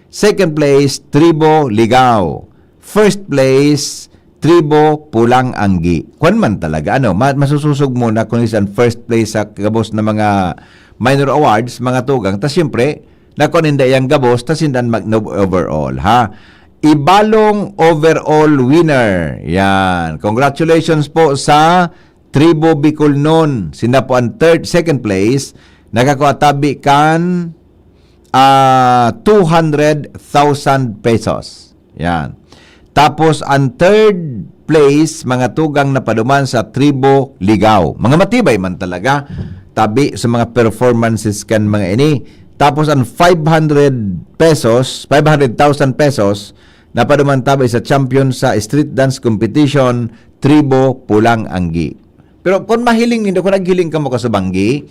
Second place, tribo Ligao. First place, tribo Pulang Anggi. Kwan man talaga, ano, ma-, masususog muna kung is ang first place sa gabos na mga minor awards, mga tugang. Tas siyempre, na kung hindi yang gabos, tas hindi ang mag-, no, overall, ha? Ibalong overall winner. Yan. Congratulations po sa Tribo Bicolnon. Sila po ang third, second place. Nakakuha tabi kan, ah, two hundred thousand pesos. Yan. Tapos, ang third place, mga tugang na paduman sa Tribo Ligao. Mga matibay man talaga. Tabi sa mga performances kan mga ini. Tapos, ang five hundred pesos, five hundred thousand pesos, na paduman tabi sa champion sa street dance competition, Tribo Pulang Anggi. Pero kung mahiling nindo, kung naghiling kamo kasubanggi,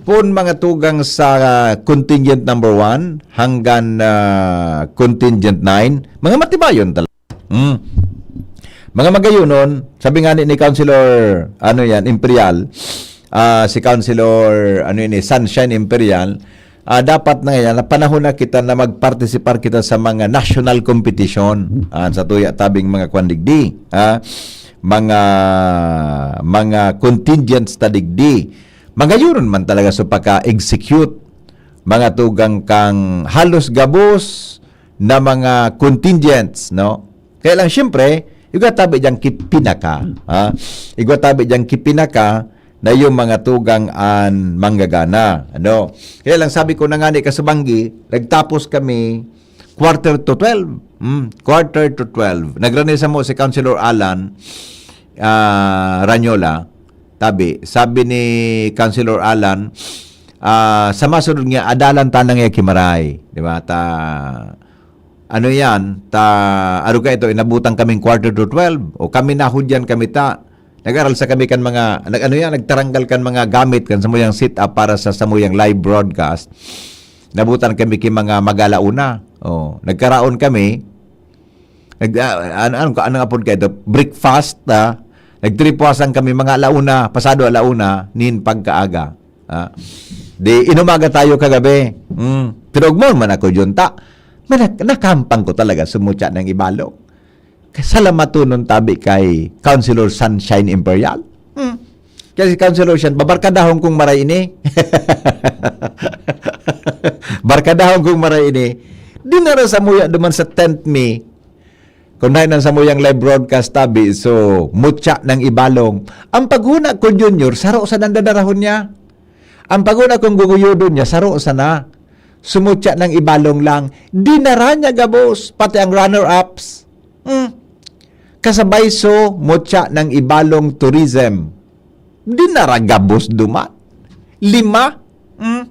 pon mga tugang sa contingent number one hanggang, ah, contingent nine, mga matibayon talaga. Hmm. Mga magayunon, sabi nga ni, ni Councilor, ano yan, Imperial, ah, si Councilor, ano yun eh, Sunshine Imperial, ah, dapat na yan, na panahon na kita na magpartisipar kita sa mga national competition, ah, sa tuya tabing mga kwan digdi, ah, mga, mga contingents ta digdi. Magayunon man talaga sa pagka-execute, mga tugang kang halos gabos na mga contingents, no? Kaya lang, siyempre, igwa tabi diyang kipinaka, ha? Igwa tabi diyang kipinaka na yung mga tugang an manggagana, ano? Kaya lang, sabi ko na nga ni kasubanggi, nagtapos kami quarter to twelve. Hmm, quarter to twelve. Nagrani samo si Councilor Alan, ah, Ranyola. Tabi, sabi ni Councilor Alan, ah, sa masunod nga, adalan tanang ya kimaray. Di ba? Ta, ano yan? Ta, ano ka ito? Inabutan kaming quarter to twelve. O kami nahudyan kami ta. Nag-aral sa kami kan mga, nag, ano yan? Nagtaranggal kan mga gamit kan samuyang setup para sa samuyang live broadcast. Nabutan kami ki mga mag-alauna. Oh, nagkaraon kami. Nag, ah, ano, ano, ano nga pod kayo? Breakfast, ah. Nagtripuasan kami mga alauna, pasado alauna, nin pagkaaga. Ah. Di, inumaga tayo kagabi. Mm. Pero man ako yun, ta. May nak-, nakampang ko talaga sumutya ng ibalong. Salamatonon tabi kay Councilor Sunshine Imperial. Hmm. Kaya si Councilor Shan, babarkadahon kong maray ini. Barkadahon kong maray ini. Dinara sa muya duman sa tent mi. Kung dahil nang sa muyang live broadcast tabi, so, mutya ng ibalong. Ang paghuna ko, Junior, saro sa nandadarahon niya. Ang paghuna kong guguyodon niya, saro sana. Sumutya ng ibalong lang. Dinara niya gabos, pati ang runner-ups. Hmm. Kasabay so, mutya ng ibalong tourism. Dinara gabos duman. Lima. Hmm.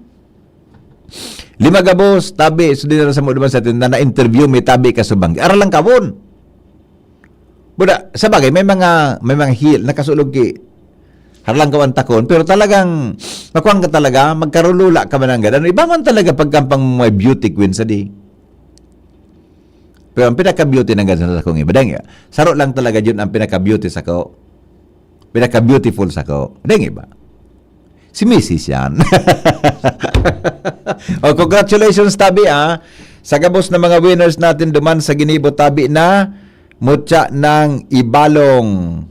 Lima gabos, tabi, so dinara sa mo duman sa tinda, na-interview, may tabi kasubang. Aral lang kawon. Buda, sa bagay, may mga, may mga hill, nakasulog ki, harlang ka ang takon, pero talagang, makuha ka talaga, magkarulula ka man ang gano'n. Iba man talaga pagkampang may beauty queen sa di. Pero ang pinaka-beauty ng gano'n sa kong iba, dahil nga, saro lang talaga yun ang pinaka-beauty sa ko. Pinaka-beautiful sa ko. Dahil iba. Si Missus yan. Oh, congratulations, tabi, ah. Sa gabos na mga winners natin duman sa ginibo, tabi na mutya ng ibalong.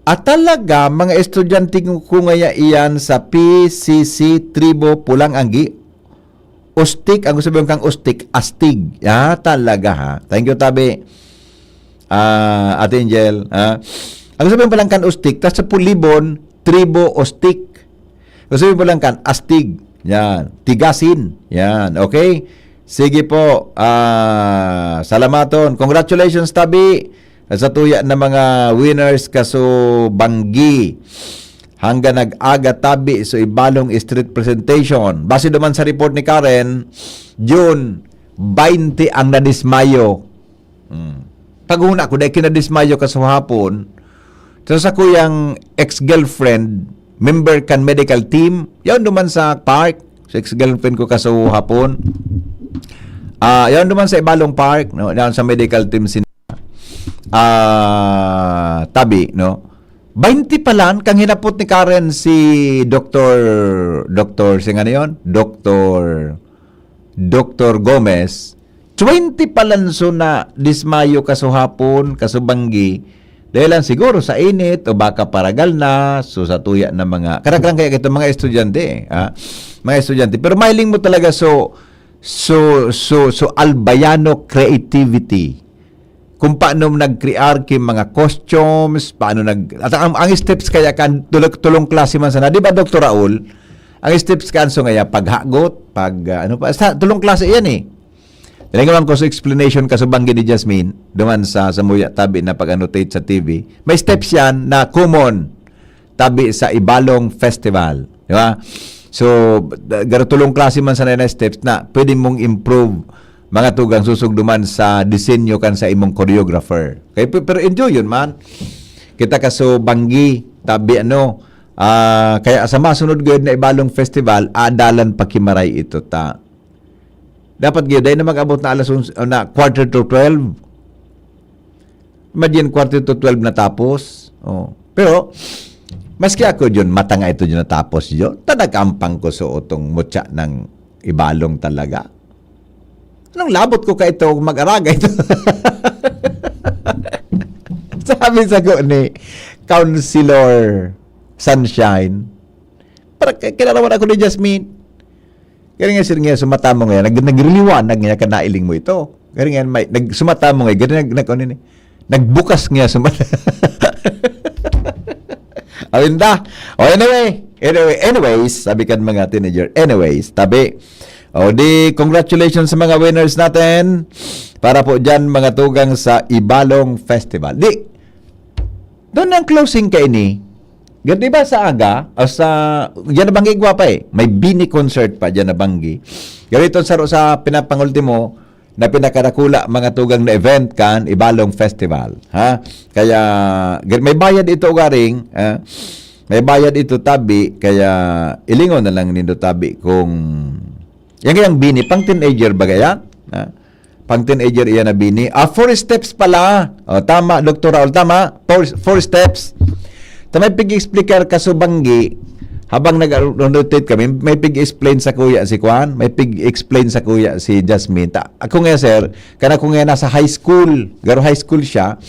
At talaga, mga estudyante ko, ko ngaya iyan sa P C C Tribo Pulang Anggi. Ustik, ang gusto sabihin kan ustik, astig. Ah, talaga ha. Thank you, tabi. Ah, Ate Angel, ha? Ang gusto sabihin palang kan ustik, tas sa Pulibon, tribo, ustik. Gusto sabihin palang kan astig. Yan. Tigasin. Yan. Okay? Sige po. Ah, salamaton. Congratulations, tabi. Sa tuya na mga winners kaso banggi. Hanggang nag-aga tabi so ibalong street presentation. Base naman sa report ni Karen, June twenty ang nadismayo. Hmm. Paghuna ko, dahil kinadismayo kaso hapon, sa sakuyang ex-girlfriend, member kan medical team, yaon duman sa park, sa ex-girlfriend ko kaso hapon. Ah, yaon duman sa ibalong park, no, yaon sa medical team sin-, ah, tabi, no. Twenty pa lang, kang hinapot ni Karen si Doktor, Doktor, si ngano yon? Doktor, Doktor Gomez, twenty pa lang so na dismayo kaso hapon, kaso banggi, dahil lang siguro sa init o baka paragal na, so sa tuya na mga, karaklang kaya ito, mga estudyante, eh, ah, mga estudyante. Pero mahiling mo talaga so, so, so, so albayano creativity. Kung paano nag-create ki mga costumes, paano nag-, at ang, ang steps kaya kan tulong, tulong klase man sana, di ba, Doktor Raul? Ang steps kan so ngaya, paghagot, pag, ah, ano pa, sa tulong klase yan eh. Tinignan ko sa explanation kaso banggi ni Jasmine, duman sa, sa muya tabi na pag-annotate sa T V. May steps yan na common tabi sa Ibalong Festival. Di ba? So, da-, garo tulong klase man sana na steps na pwede mong improve mga tugang susugduman sa disenyo kan sa imong choreographer. Okay, pe-, pero enjoy yun man. Kita kaso banggi, tabi ano, ah, kaya sa masunod gayud na Ibalong Festival, adalan pa kimaray ito ta. Dapat gayud, dahil na mag-abot na alas onse, o na quarter to twelve. Imagine, quarter to twelve natapos. Oh. Pero, maski ako yun, mata nga ito yun natapos yun. Tanag-ampang ko sa utong mutya ng Ibalong talaga. Anong labot ko ka ito mag-araga ito? Sabi sa ko ni Councilor Sunshine, para kinarawan ako ni Jasmine. Gari nga, sir, nga, sumata mo ngayon, nag-, nagriliwanag nga ka nailing mo ito. Gari nga, may, nag-, sumata mo ngayon, gari nag-, nag-, ano ni? Nagbukas nga, sumata. Awinda. O, anyway, anyway, anyways, sabi kan mga teenager, anyways, tabi. O, di, congratulations sa mga winners natin. Para po dyan, mga tugang sa Ibalong Festival. Di, doon ang closing kaini. Gan, di ba sa aga, o sa, diyan na banggi igwa pa eh. May Bini concert pa, diyan na banggi. Gari itong saro sa pinapangultimo na pinakadakula mga tugang na event kan Ibalong Festival. Ha? Kaya, gan, may bayad ito, ugaring, ha? May bayad ito, tabi, kaya ilingon na lang nindo, tabi, kung, yan kayang Bini, pang teenager ba kaya? Ha? Pang teenager iyan na Bini. Ah, four steps pala. O, tama, Doktor Raul, tama. Four, four steps. Ta may pig-explicar kaso banggi, habang nag-annotate kami, may pig-explain sa kuya si Kwan, may pig-explain sa kuya si Jasmine. Ta, ako nga, sir, kana ko nga nasa high school, garo high school siya,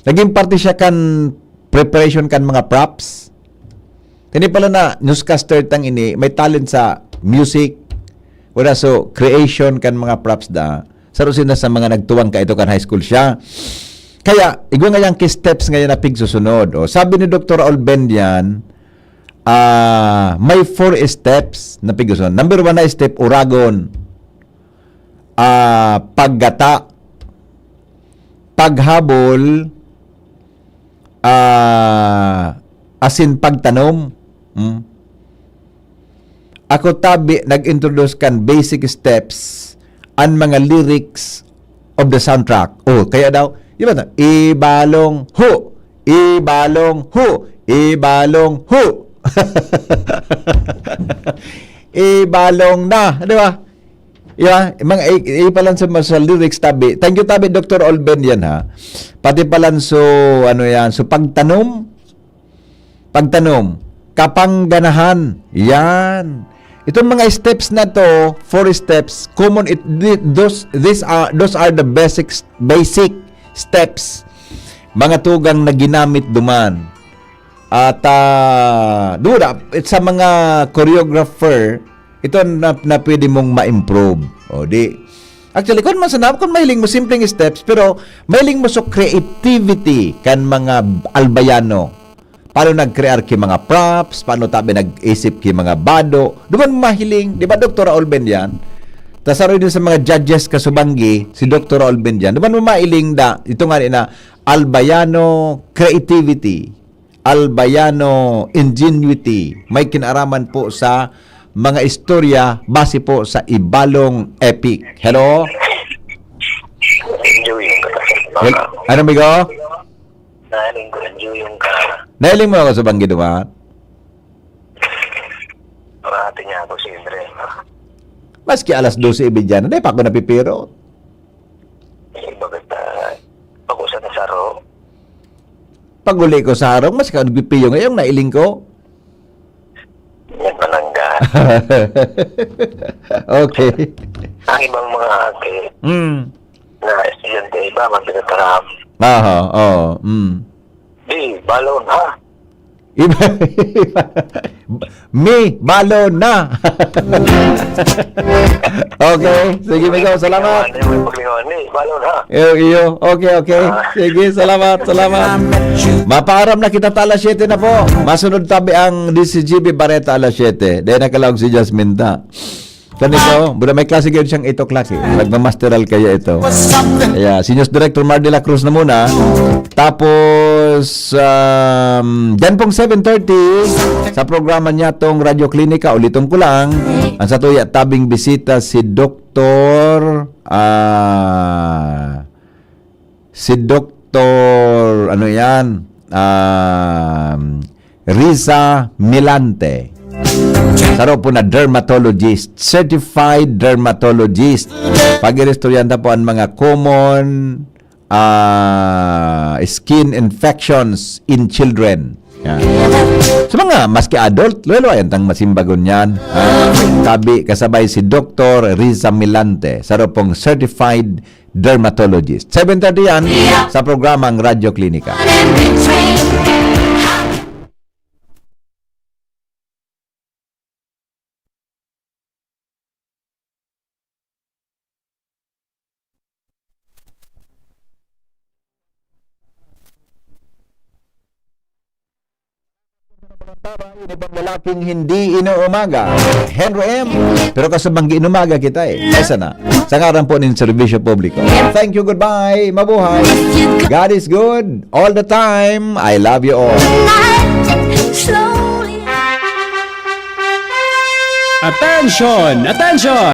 naging parte siya kan preparation kan mga props. Kani pala na newscaster tang ini, may talent sa music, wala so creation kan mga props da. Saro sinda sa mga nagtuwang kaito kan high school siya. Kaya, igwa nga yang ki steps ngayon na pigsusunod. O, sabi ni Doktor Raul Bendian, ah, may four steps na pigsusunod. Number one na step, uragon. Ah, paggata, paghabol, ah, asin pagtanom. Hmm. Ako tabi nag-introduce kan basic steps, an mga lyrics of the soundtrack. Oh, kaya daw, di ba? Ibalong ho, ibalong ho, ibalong ho. Ibalong na, di ba? Yeah, mga i, i palan sa, sa lyrics tabi. Thank you tabi, Doktor Olben, yan ha. Pati palan so, ano yan, so pagtanom, pagtanom, kapangganahan, yan. Itong mga steps na to, four steps, common it, thi-, those, these are, those are the basic, basic steps. Mga tugang na ginamit duman. At, ah, duda, sa mga choreographer, Ito na, na pwede mong ma-improve. O, di. Actually, kung man sana, kung mahiling mo simpleng steps, pero mahiling mo sa creativity kan mga Albayano. Paano nag-create ki mga props, paano tabi nag-isip ki mga bado. Duman mahiling, di ba, Doktor Raul Bendian? Tas saro din sa mga judges kasubanggi, si Doktor Raul Bendian. Duman mo mahiling da, ito nga na, Albayano creativity, Albayano ingenuity, may kinaraman po sa mga istorya base po sa Ibalong Epic. Hello? Enjoy yung kata. Well, ano, amigo? Naling ko, enjoy yung ka. Nailing mo ako sa banggi duman? Parati niya ako si Andre. Maski alas dose ibigyan na, di pa ako napipiro. Yung iba kita, ako sa nasaro. Pag-uli ko sa harong, mas ka nagpipiyo ngayong nailing ko. Yan palangga. Okay. Ang ibang mga aki, Mm. na estudyante iba, magpinataram. Aha, oo. Mm. Di, balon ha. Iba, iba. Me, balon na. Okay. Sige, amigo. Salamat. Ano yung paglingon? Di, balon ha. Iyo, iyo. Okay, okay. Sige, salamat, salamat. Mapaaram na kita ta alas siyete na po. Masunod tabi ang D C G B Bareta alas siyete. Dahil nakalaog si Jasmine ta. Ganito, buda may klase ngayon siyang eight o'clock eh. Nagmamasteral kaya ito. Kaya, si News Director Mar de la Cruz na muna. Tapos, um, dyan pong seven thirty, sa programa niya tong Radyo Klinika, ulitin ko lang, ang sa tuya tabing bisita si Doktor ah, si Doktor, ano yan? Um, Riza Milante. Saro po na dermatologist, certified dermatologist. Pag-iristoryan ta po ang mga common ah, skin infections in children. Yan. Sa mga maski adult, lalo ayan tang masimbagon yan. Ah, tabi kasabay si Doktor Riza Milante, saro pong certified dermatologist. Seven thirty yan sa programang Radyo Klinika. Ini pang lalaking hindi inuumaga. Henry M. Pero kasabanggi inumaga kita eh. Esa na. Sa ngaran po nin serbisyo publiko. Thank you, goodbye. Mabuhay. God is good all the time. I love you all. Attention! Attention!